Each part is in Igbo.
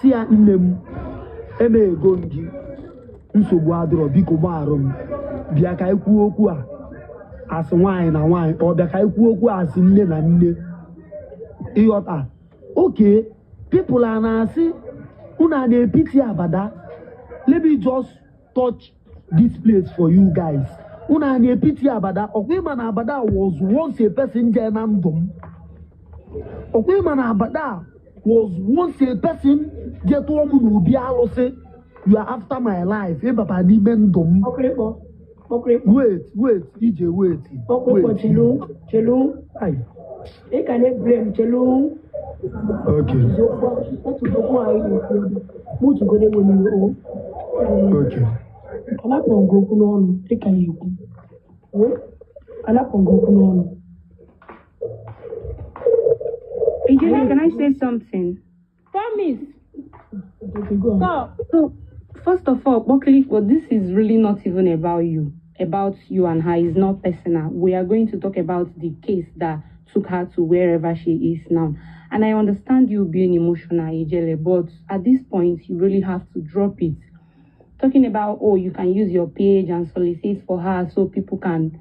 Si ya, nne m, emeghego m gị, nsogbu adịrọ, biko gbagharụ m, bịa ka anyị kwuo okwu a asị nwaanyị na nwaanyị, ọ bịa ka anyị kwuo okwu a asị nne na nne. Ịghọta? Okay, people a na-asị unu a na-epity Abada. Let me just touch this place for you guys. Unu a na-epity Abada. Ọkwa ịma na Abada was once a person jee na ndụ m. Ọkwa ịma na Abada was once a person jee tụọ m n'obi alụsị, "You are after my life," ịbaba n'ime ndụ m. Ọkịrịkpọ, ọkịrịkpọ. Wait, wait, ije, wait. Ọkịrịkpọ. Wait. Chelu, chelu. Ai. Ị ka na-eblame, chelu. Okay. Otu okwu anyị na-ekwu ebe mụtugoro enwe n'iwe o. Okay. Anapụrụ gị okwu n'ọnụ dịka ya ekwu o, anapụrụ gị okwu n'ọnụ. Ijele, can I say something? Promise. Okay, go on. Stop. So, first of all, Bokili, well, this is really not even about you. About you and her is not personal. We are going to talk about the case that took her to wherever she is now. And I understand you being emotional, Ijele, but at this point, you really have to drop it. Talking about, oh, you can use your page and solicit for her so people can.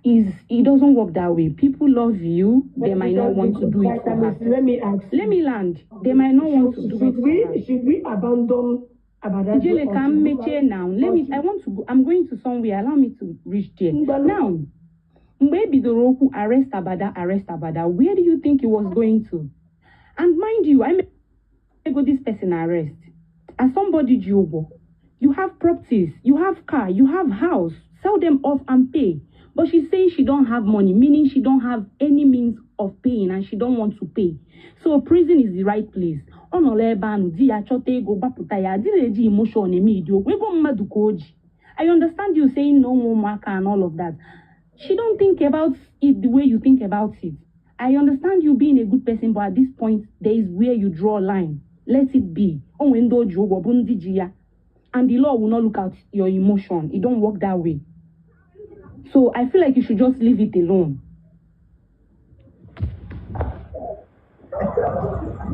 Is it doesn't work that way. People love you, they might not want to do it for her. Let me ask. Let me land. They might not want to do it Should for we her. Should we abandon Abada? Ijele, ka m mechie now. Let me, I want to go. I'm going to somewhere. Allow me to reach there. Ngwalu. Now, mgbe e bidoro okwu arrest Abada, arrest Abada, where do you think he was going to? And mind you, I may go this person arrest. As somebody ji ụgwọ, you have properties, you have car, you have house, sell them off and pay. But she's saying she don't have money, meaning she don't have any means of paying and she don't want to pay. So prison is the right place. Ọ nọrọ ebe ahụ, di ya chọta ego gbapụta ya, adịrị eji emotion eme idi okwu ego mmadụ ka o ji. I understand you saying no ụmụaka and all of that. She don't think about it the way you think about it. I understand you being a good person, but at this point, there is where you draw a line. Let it be. O nwere ndị o ji ụgwọ bụ ndị ji ya. And the law will not look at your emotion. It don't work that way. So I feel like you should just leave it alone.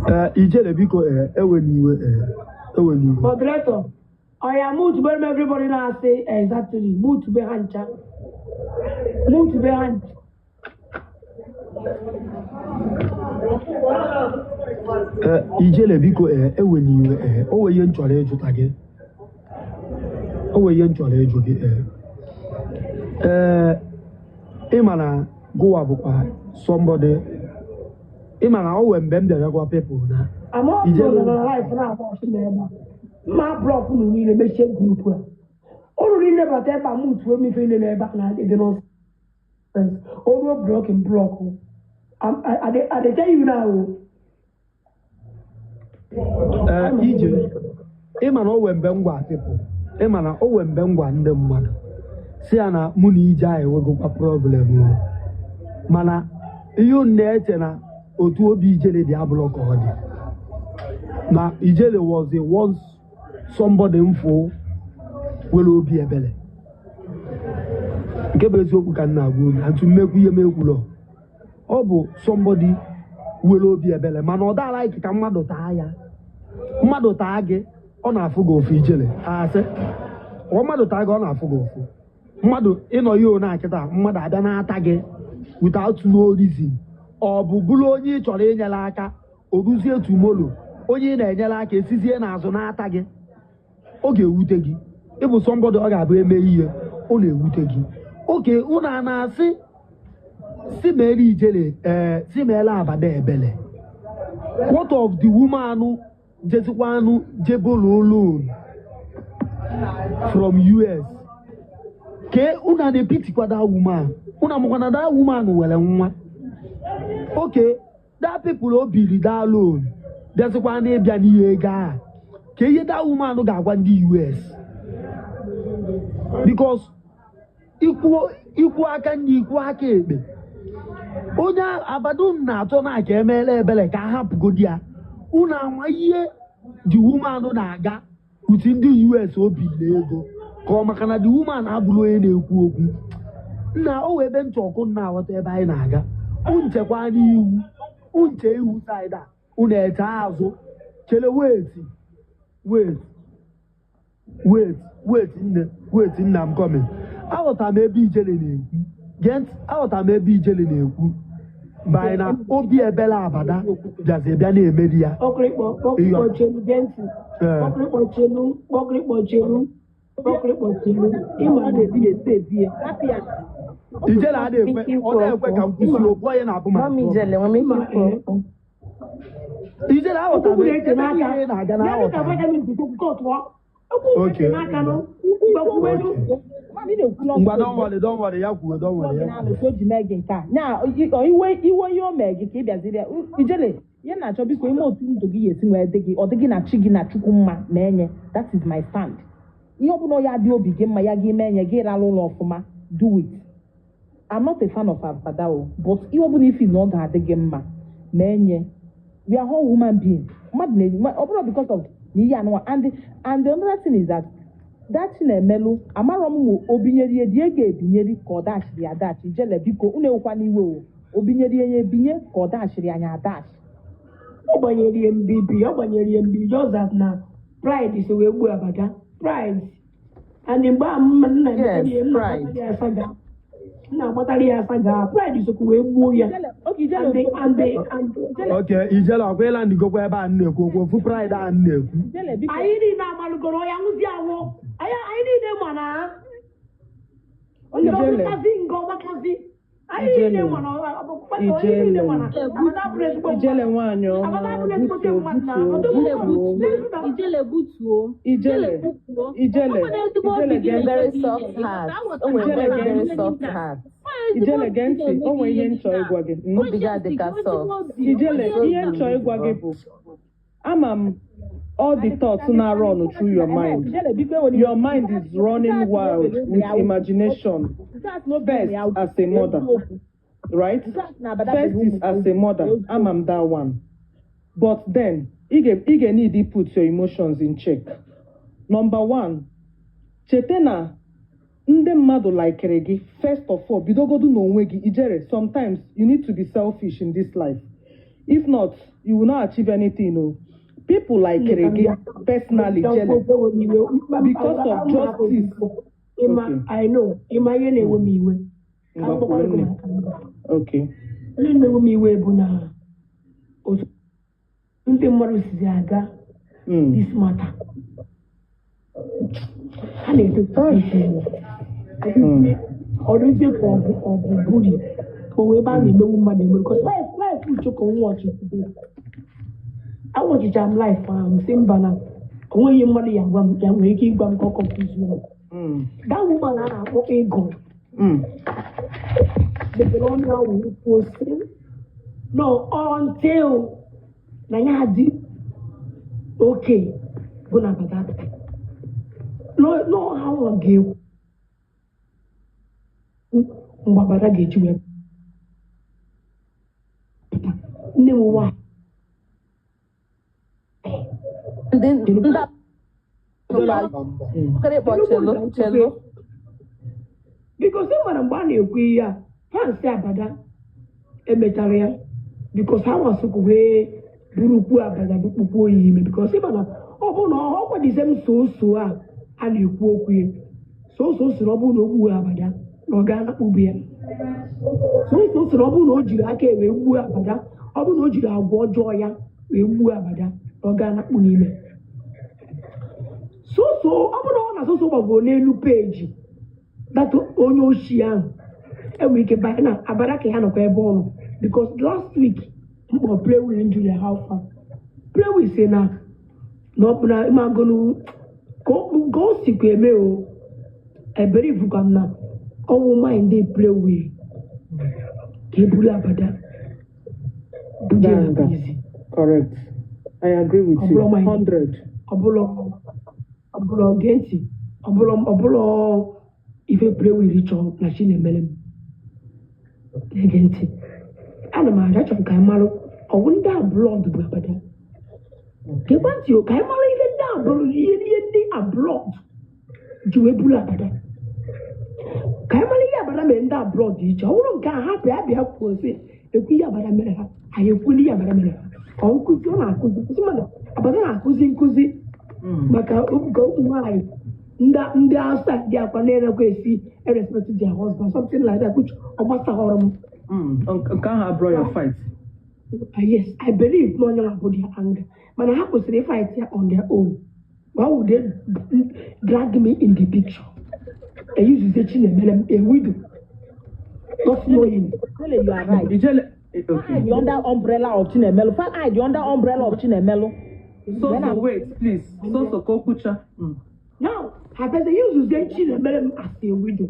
Ee, Ijele, biko, ee, ewe n'iwe, ee, ewe n'iwe. Moderator, oya, mute be m. Everybody na-asị exactly, mute be ha ncha, mute be ha ncha. Ee, Ijele, biko, ee, ewe n'iwe, ee, o nwere ihe m chọrọ ịjụta gị, o nwere ihe m chọrọ ịjụ gị. Ee, ị ma na gụwa bụkwa somebody, ị ma na o nwere mgbe m bịara gwa people na Ama Ijele. ọ nọ na live na-agba ọsị na ebe a mma block unu niile, mechie group a, unu niile bata ebe a, mute m. Ife niile ebe a na-adị nonsense, o ruo blocking, block. I dey tell you now o. Ee, ije, ị ma na o nwere mgbe m gwa people, ị ma na o nwere mgbe m gwa ndị mmadụ si ya na mụ na ije ahụ enwegokwa problem o, mana ihe unu na-eche na otu obi Ijele dị abụrụ ka ọ dị na Ijele was a once somebody mfụ nwere obi ebele. Nke bụ eziokwu ka m na-agwa unu, atụ mmekwu ihe m ekwulọ, ọ bụ somebody nwere obi ebele, mana ọ dara ike ka mmadụ taa ya. Mmadụ taa gị, ọ na-afụ gị ofu. Ijele, asị ọ mmadụ taa gị, ọ na-afụ gị ụfụ. Mmadụ ịnọ ihe one akịta, mmadụ abịa na-ata gị without no reason, ọ bụ bụrụ onye ị chọrọ inyere aka, o ruzie tomorrow, onye ị na-enyere aka esizie n'azụ na-ata gị, ọ ga-ewute gị. Ịbụ somebody ọ ga-abụ eme ihe ọ na-ewute gị. Oke unu a na-asị si mere Ijele, ee, si meela Abada ebele. What of the woman jezikwanụ jebolo loan from US? Ke unu a na-epitikwa that woman? Unu amakwa na that woman nwere nwa? Okay, that people o biri that loan bịazikwa na ịbịa n'ihe ego a, ka ihe that woman ga-agwa ndị US? Because ikwu ikwu aka nri, ikwu aka ekpe, onye Abada unu na-atọ na ka emeela ebere ka a hapụgodi ya, unu ama ihe the woman na-aga uti ndị US o biri ego ka ọ maka na the woman abụrụ onye na-ekwu okwu nna o wee ebe nchọ ọkụ nna aghọta ebe anyị na-aga. Unchekwa n'ihu, unche ihu side a, unu eche azụ. Chele, wait, wait, wait, wait, nne, wait, nne, I'm coming. Aghọtara m ebe Ijele na-ekwu. Gee ntị, aghọtara m ebe Ijele na-ekwu banyere na obi ebele Abada bịazi bịa na-emeri ya. Ọkịrịkpọ kpọkịrịkpọ, chelu, gee ntị. Ee. Kpọkịrịkpọ, chelu, kpọkịrịkpọ, chelu, kpọkịrịkpọ, chelu, ịma Ọ na-ebi na-esi ebi ya. Hapụ ya. Ijele a na-ekwe, ọ na-ekwe ka m kwụsị okwu onye na-abụ ma Mami Ijele, nwere m ike ịma ikwu ee okwu? Ijele, aghọtara m Okwu na-ete ebe n'aka niile ị na-aga na ya dịka aghọtara m. vitamin B kọtụọ okwu na-ete Okay. n'aka nụ mgbakwuwelu. Mami na-ekwu n'ọkụ. Ngwa, don't worry, don't worry, ya kwuo, don't worry, ya kwuo. Ka o ji mee gị nke a nya ọ iwe iwe ihe o mee gị ka ị bịaziri ya. Ijele, ihe na-achọ, biko, ime otu ndụ gị ga-esi wee dị gị, ọ dị gị na chi gị na Chukwu mma ma enye. That is my stand. Ihe ọbụla ya dị obi gị mma ya gị mee nye gị ralụ ụlọ ọfụma, do it. I'm not a fan of Abada o, but ihe ọbụla ifi na ọ ga-adị gị mma ma enye. We are all human being. Mmadụ na ọ bụrụ because of na ihe anụnwa. And the another thing is that that Chinemelu, amarọ m ma obinyere ya dị ego ebinyeri ka ọ dachiri ya adachi. Ijele, biko, unu ewekwa n'iwe o, obinyere ya ebinye ka ọ dachiri anya adachi. Ọ gbanyere ya mbibi, ọ gbanyere ya mbibi, just that na pride so wee gbuo Abada, pride. And mgbe a m na-emetara Yes, ya, m pride. na-agbatara ya asaga, m na-agbatara ya asaga, pride sokwa wee gbuo ya. Ijele, oge Ijele, and the Okay, Ijele, ọkwa ịla ndigokwa ebe a m na-ekwu okwu ofu pride a m na-ekwu. Ijele, biko. Anyị niile amalụgoro ya nwụzi anwụ. Anyị niile ma na onye Ijele. ọmakazi nga ọmakazi, anyị niile Ijele. ma na anyị niile ma na Abada bụrụ ezigbo mmadụ. Ijele nwaanyị ọma, Abada bụrụ ezigbote butuo, mmadụ na butuo, Ijele butuo. butuo. Ijele butuo. Ijele, butuo. Ijele, O nwere ezigbo Ijele obi gị gee ntị. Very soft heart. O nwere Ijele very gee very ntị. soft heart. Ijele, gee ntị, o nwere ihe m chọrọ ịgwa gị. Obi gị adịka soft. Ijele, ihe m chọrọ ịgwa gị bụ, ama m all the thoughts na run through your mind. Ijele, biko, enwere Your mind is running wild with imagination. First, as a mother, right? First is as a mother, ama m that one. But then, ị ga need to put your emotions in check. Number one, chete na ndị mmadụ likere gị first of all, bidogodu n'onwe gị. Ijere, sometimes you need to be selfish in this life. If not, you will not achieve anything. O. People likere gị personally, Jele, because of justice. Ịma. Okay. I know. Ịma ihe na-ewe m iwe? Ka m Ngwa, gwakwa kwuo gị nne. maka mbụ. Okay. Ihe na-ewe m iwe bụ na otu ndị mmadụ sizi aga this matter, ha na-etotu isi ọrụzie ka ọ bụ ọgụ buri ka o wee ebe a na-emegbu mmadụ emegbu, because life uche ka nwa ọchịchị awọchicha m life ahụ, m sị mba, na o nweghị mmadụ ya gwa m ya nwere ike ịgwa m ka ọ confuse m. That woman a na-akpọ Ego mepere ọnụ ya wee kwuo sị no, until na ya dị oke bụ na bata apụta no, ha nwa ga-ekwu mgbe Abada ga-eji wee pụta. Nne m nwa Ndị kịrịkpọ, chelu chelu. Because e nwere mgbe a na-ekwu ihe a, fans Abada emechara ya, because ha nwasịkwa wee buru ukwu Abada bụ kpukpuo ya ime, because ịma na ọ bụ na ọ kwadize m soso a a na-ekwu okwu ya soso soro, ọ bụrụ na o gbuo Abada na ọ ga-anakpụbu ya soso soro, ọ bụrụ na o jiri aka wee gbuo Abada, ọ bụrụ na o jiri agwa ọjọọ ya wee gbuo Abada na ọ ga-anakpụ n'ime soso, ọ bụrụ na ọ na soso gbagoro n'elu peji that onye oshi ahụ enwere ike banye na Abada ka ya nọkwa ebe ọ nọ, because last week mkpọ Praywin Julia, how far? Praywin si na na ọ bụ na ịmagonu ka o sikwa eme o eberivukwa m na ọnwụ mind Praywin ka eburu Abada buje na Ganga. prison. Correct. I agree with you. Ọbụla mind. 100. Ọbụla ọbụla gee ntị, ọbụla ọbụla ife Praywin chọrọ na chi na-emere m na-ege ntị, ana m aja chọrọ ka anyị marụ ọwụ ndị abroad bụ Abada. Gekwa ntị o, ka anyị mara ihe ndị abroad, ihe ndị abroad ji wee buru Abada, ka anyị mara ihe Abada mere ndị abroad dị iche. Ọ bụrụ nke a hapụ ya, bịa kwuo sị ekwu ihe Abada mere ha, anyị ekwuo ihe Abada mere ha. Ọ nkụzi ọ na-akụzi kwụsị mana Abada. Abada na-akụzi nkụzi maka nke ụmụ nwaanyị ndị outside dị akwa na-erekwa esi respect their husband, something like that, which ọ gbasahọrọ m. Nke ahụ abụrụ your fight. Yes, I believe na onye nwa bụ their anger, mana ha kwesịrị fight ya on their own. Why would they drag me in the picture? Eyuzuzie Chinemere m, a widow, not knowing. Ijele, you are right. Ijele, okay. Hide under umbrella of Chinemelu. Fa hide under umbrella of Chinemelu. So Then so wait, please. So so ka o kwucha. Now, ha bịazie yuzuzie Chinemere m as a widow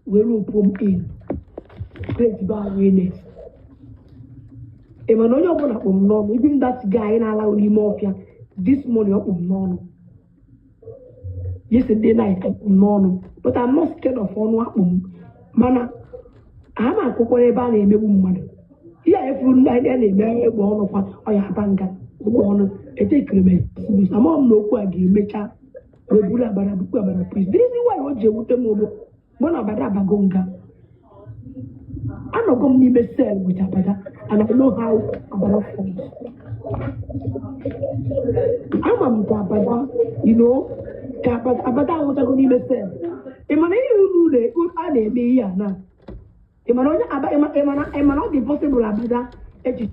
wee rope m in, create ba awareness. Ị ma na onye ọbụla kpụ m n'ọnụ, even that guy na-alahụ n'ime ọfịa this morning, ọ kpụ m n'ọnụ yesterday night, ọ kpụ m n'ọnụ, but I'm not scared of ọnụ akpụ m, mana ha ma akwụkwọ ebe a na-emegbu mmadụ. Ihe a efuru ndị a na-eme egbe ọnụ kwa, ọ ya aba nga egbe ọnụ etekiri m serious. Amaghị m na okwu a ga-emecha wee buru abara bukwu abara. Please, the reason why o ji ewute m bụ mụ na Abada abago nga, anọgo m n'ime cell with Abada, and I know how Abada forms. Ama m ka Abada ka Abada anwụchago n'ime cell. Ị mana ihe unu a na-eme ihe a na ị mana onye aba ị mana ọ dị possible Abada echiche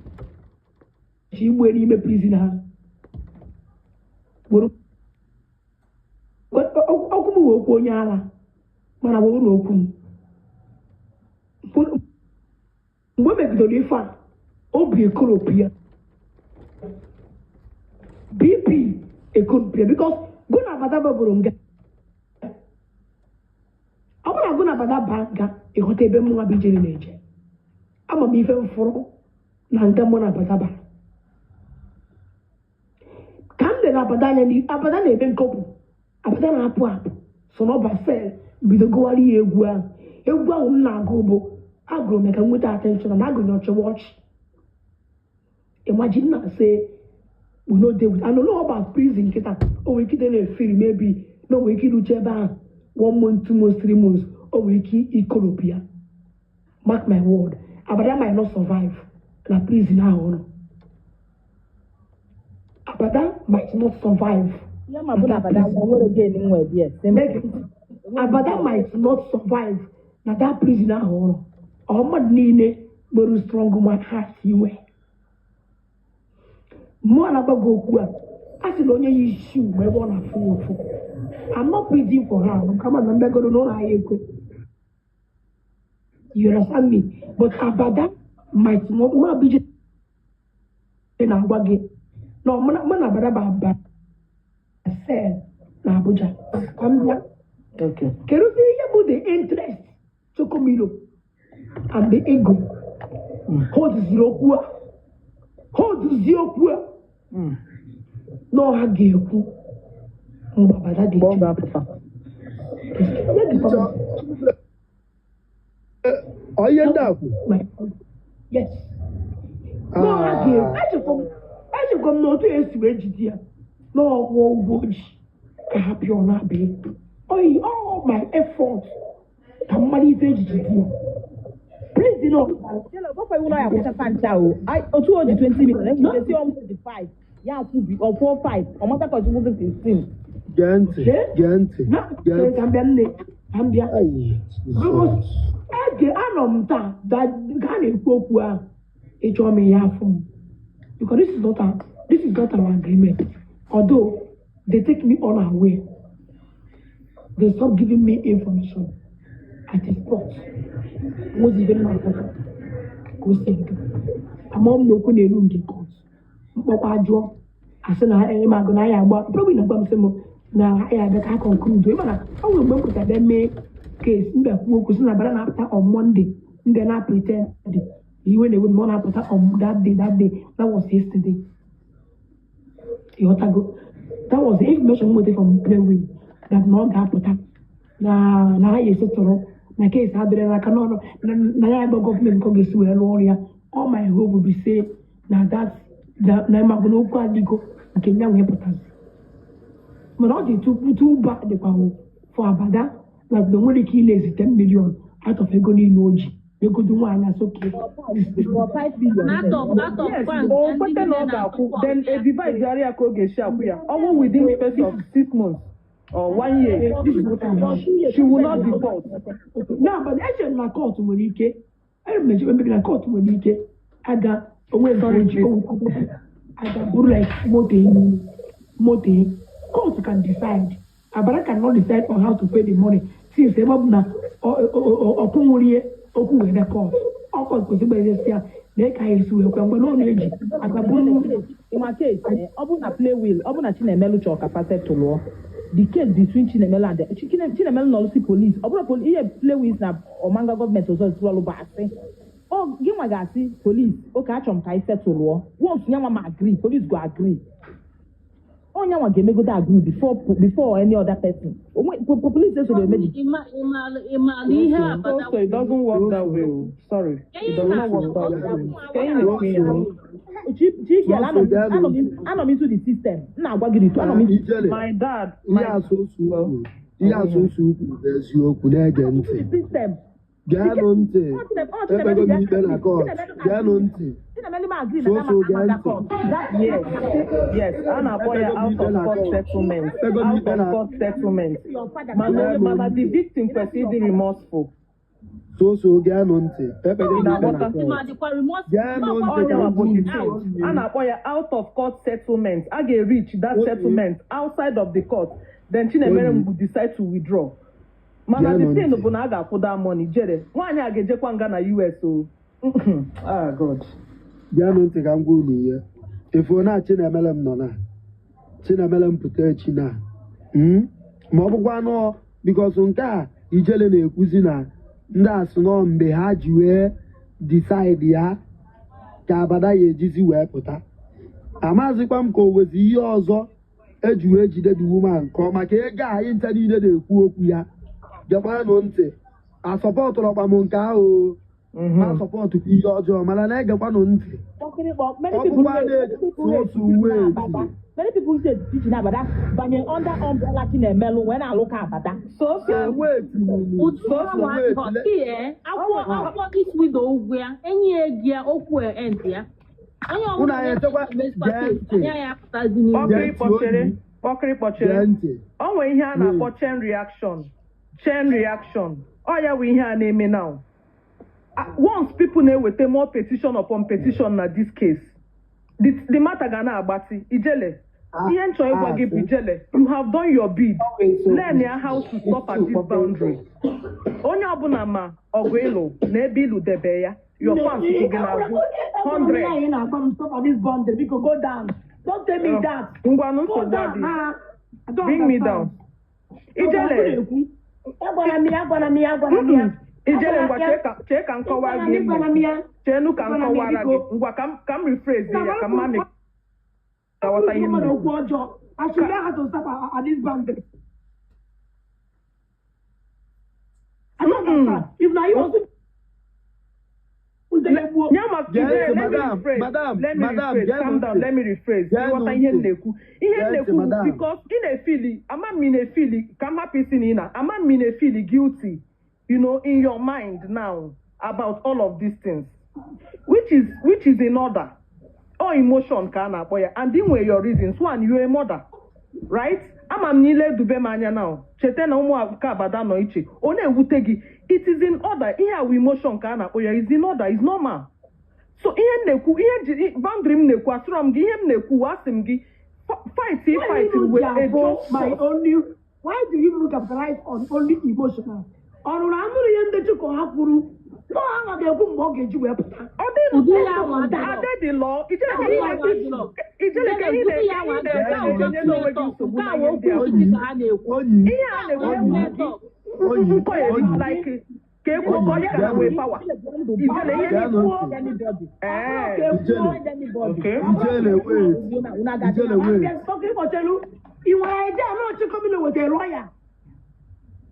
igbe n'ime prison ha were okwu m wee okwu onye ara, mana were na okwu m mgbe o megidere ife a, obi ekoropụ ya, BP ekoropụ ya, because gụ na Abada babụrụ nga. Ọ bụrụ na gụ na Abada baa nga, ịghọta ebe mụnwa bụ ijere na-eje. Ama m ife m fụrụ na nga mụ na Abada bara. Ka m lere Abada anya Abada na-eme nkọpụ, Abada na-apụ apụ so n'ọba cell, bido gụwara ya egwu ahụ. Egwu ahụ m na-agụ bụ agụrụ m ya ka m nweta attention na agụnye ọchịwa ọchị. Imagine na say we no dey with and no about prison nkịta. O nwere ike ịdị na-efiri, maybe na o nwere ike iruche ebe ahụ one month, 2 months, 3 months, o nwere ike ikoropu ya. Mark my word, Abada might not survive na prison ahụ ọ nọ. Abada might not survive. Ya ma bụ na Abada nwa nwere gain nwe there. Simple. Abada might not survive na that prison ahụ ọ nọ. Ọ mmadụ niile nwere strong man heart inwe mmụọ na-agba gị okwu a, a sị na onye yi isi mgbe ebe ọ na-afụ ya ụfụ. I'm not pleading for her, kama na mbegoro n'ụlọ ahịa ekwe. You understand me? But Abada might not. Nwa bije na-agwa gị na ọ mụ na Abada bụ aba cell na Abuja ka m bịa. Okay. Kedu ihe bụ the interest Chokomilo and the ego hoduziri okwu a, hoduzie okwu a na ọha ga-ekwu mgbe Abada Mgbe ọ ga-eji ga-apụta. Ya dịkwa. Ọ ihe ndị a kwu. Yes, na ọha ga-ekwu. Echekwa m na otu esi wee jide ya na ọkwụ ụgwọ o ji ka ha pịa ọ na-abịa oyi. All my effort ka mmadụ ife ejiji di ya, please no. Jele, ọgbakwa iwu na ya akwụchafa ncha o. Otu o ji 20 million, enwere ike si ọmụ ji 5, ya akwụbi, ọ kwụọ 5, ọ mata ka ọ chụkwụzi 15. Gee ntị, gee ntị, gee ntị. Ka m bịa, nne, ka m bịa. Ai, Jesus. Ege anọ m taa ka a na-ekwu okwu ahụ, ịchọọ m ihe afọ m, because this is not our agreement. Although they take me on away, they stop giving me information at the spot. Nwezi ife nna akpọta ka o si ego ama m na okwu na-eru nke court mkpọkwa jụọ asị na eme agụ na ya agba probably na gwa m sị m na ya abịa ka conclude. Ịma na ọ nwere mgbe m pụtara bịa mee case mbịa kwuo okwu sị na Abada na-apụta on Monday, mbịa na pretend iwe na-ewe m na ọ na-apụta on that day. That day, that was yesterday, ịghọtago? That was the information m nweta from Brainwave that na ọ ga-apụta na ha ga-esetụrụ na case adịrị n'aka n'ọnụ na ya agba gọọmenti ka ọ ga-esi wee rụọ ọrụ ya. All my hope will be say na that na ịmagụ na okwu adịgo nke ya wee pụtazi, mana ọ dị too bad dịkwa for Abada na o nwere ike ilezi 10 million out of ego niile o ji. Egodu nwaanyị asọke. For 5 billion. Out of out of Yes, bank, o ndị kwete na niile ọ ga-akwụ, na-atụpọ then ya. e divide ya ka ọ ga-esi akwụ ya. Ọnwụ within space of 6 months or one year, This is what I want. she will not default. Okay. Now, but echere m na court nwere ike, ere m echebe mmebi na court nwere ike aga onwe nke Sorry, oji please. aga buru like moto enyi moto enyi. Court can decide. Abara cannot decide on how to pay the money since ebe ọ bụ na ọkwụ nwụrie okwu wee bịa court. Ọ court kwesịrị ịgba ya na ka anyị esi wee kwe mgbe na ọ na-eji aga buru. Ịma case, ọ bụrụ na play will, ọ bụrụ na Chinemelu chọrọ ka settle lụọ the case between Chinemelu and Chinemelu nọrụsi police, ọ bụrụ ihe play will na ọmanga gọọmenti ọzọ esi ọlụ bụ asị ọ gị nwa ga-asị police, "Okay, achọrọ m ka anyị settle lụọ." Once nyanwa ma agree, police go agree. Onye nwa ga-emegodo agree before any other person. Onwe police esoro emeji. Ịmalụ ihe abada. So it doesn't work that way. Oh. Sorry, it does not work that way. Can you explain? Chikiel, anọ m into the system m na-agwa gị rito anọ m into Ijele, My dad, ihe my asụsụ ukwu, ihe asụsụ ukwu bụ eziokwu. Na-ege the ntị. system. Geenụ ntị. Ekpego m ikpe na court. Geenụ ntị. Chinemelu ma agree na So, so, gee amaga ntị. court that Yes, a na-akpọ ya out of court settlement. Ekpego m Out ikpe of na court settlement. Your father. Mana the victim kwesịrị ịdị remorseful. So geenụ ntị. Ekpego m ikpe na Na-aghọta. Ma court. dịkwa remote. Geenụ ntị Onye ka nwa m bụ gwa the unu. thing. A na-akpọ ya out of court settlement. A ga-reach that Okay. settlement outside of the court. Then Chinemere Oyi. will decide to withdraw. Mana the Geenụ thing ntị. bụ na a ga-akwụ that money. Jere, nwaanyị a ga-ejekwa nga na US o. Ah, God. Geenụ ntị ka m gwa unu ihe. Efuo na Chinemele m nọ na Chinemele m pụta echi na, Ma ọ bụkwa nọọ because nke a Ijele na-ekwuzi na ndị asị nọọ mgbe ha ji wee decide ya ka abada ya ejizi wee pụta. Amazịkwa m ka o wezi ihe ọzọ eji wee jide the woman, ka ọ maka ego a anyị ncha niile na-ekwu okwu ya. Gekwanụ ntị, asọpọtụrọkwa m nke ahụ o. Ma sọpọtụkwa ihe ọjọọ, mana na-egekwanụ ntị. Many Ọ people bụkwa na-eji otu uwe eti. Many people say teaching abada banye under umbrella Chinemelu wee na-alụ ka abada. So so Wait. Ụdị So, ahụ adịghọ see, akwụkwọ this widow ụgwọ ya enyi ya ego ya okwu end ya onye Unu ọbụla anyị echekwa na-emezikwa gee case ntị. anya ya apụtazi n'ihu. Kpọkịrị Gee ntị. kpọchiri Oyi. kpọkịrị Gee kpọchiri. ntị. O nwere ihe a na-akpọ chain reaction. Chain reaction. Ọ ya bụ ihe a na-eme now. Ah, once people na-eweta more petition upon petition na this case, the matter ga na-agbatị. Ijele, ihe nchọ ịgwa gị bụ, Ijele, you have done your bid. Learn ya how to stop at this boundary. Onye ọbụla ma ọgụ ịlụ na ebe ịlụ debe ya, your fans kwụ gị n'azụ 100. Anyị na-agwa m stop at this boundary. Biko, go down. Don't tell me that. Ngwanụ, Go nsogbu down. adịghị. Ah, I don't Bring me understand. down. Ijele. Agwara m ya, agwara m ya, agwara m ya. Ijele, ngwa, chee ka m kọwaa gị ihe m Agwara m ya. Cheenu ka m Agwara m ya, kọwara gị. biko. Ngwa, ka m rephrase ya ka mma me ka ghọta ihe m Mmadụ na-ekwu. okwu ọjọọ. I should learn how to stop at this boundary. I don't understand. If na you also Ya ma Gee ntị, Ijele, let me madam, rephrase. madam, Let me madam, rephrase. gee Calm down. ntị. Let me rephrase. Gee Ịghọta ihe m ntị. na-ekwu. Ihe m Gee ntị, na-ekwu bụ madam. because ị na-efili, ama m ị na-efili, ka m hapụ isi na ị na, ama m ị na-efili guilty in your mind now about all of these things, which is in order. All emotion ka a na-akpọ ya, and ị nwere your reasons. One, you a mother, right? Ama m niile edube m anya now. Cheta na ụmụ nke abada nọ iche. Ọ na-ewute gị. It is in order. Ihe a wụ emotion ka a na-akpọ ya. Is in order. Is normal. So ihe m na-ekwu, ihe ji boundary m na-ekwu, asịrọ m gị ihe m na-ekwu, asị m gị fight Why fight you with a just my cause. only, why do you people capitalize on only emotional? Ọ nụrụ anụrụ ihe ndị Chukwu ha kwuru na ọ ha ga-ekwu mgbe ọ ga-eji wee pụta. Ọ dị Ụdị ya ahụ adịrọ. ade dị lọ. Ijele ka Ụdị ihe ya ahụ adịrọ. Ijele ka ihe Ijele, ụdị ya ahụ adịrọ. Nke ahụ na-enye onwe gị nsogbu nke na ahụ ihe ndị okwu a. nkịtị ka ha na-ekwu. Onyi. Ihe a na-ekwu Onyi. Network. Onyi. nkọ ya Onyi. like ka ekwu ka ọ dị ka ha nwee power. Ijele, ihe Geenụ ntị. Ee. Ijele. Okay. Ijele, wait. Ijele, wait. Ị nwere idea na Ọchịkọbi na wetara lọya?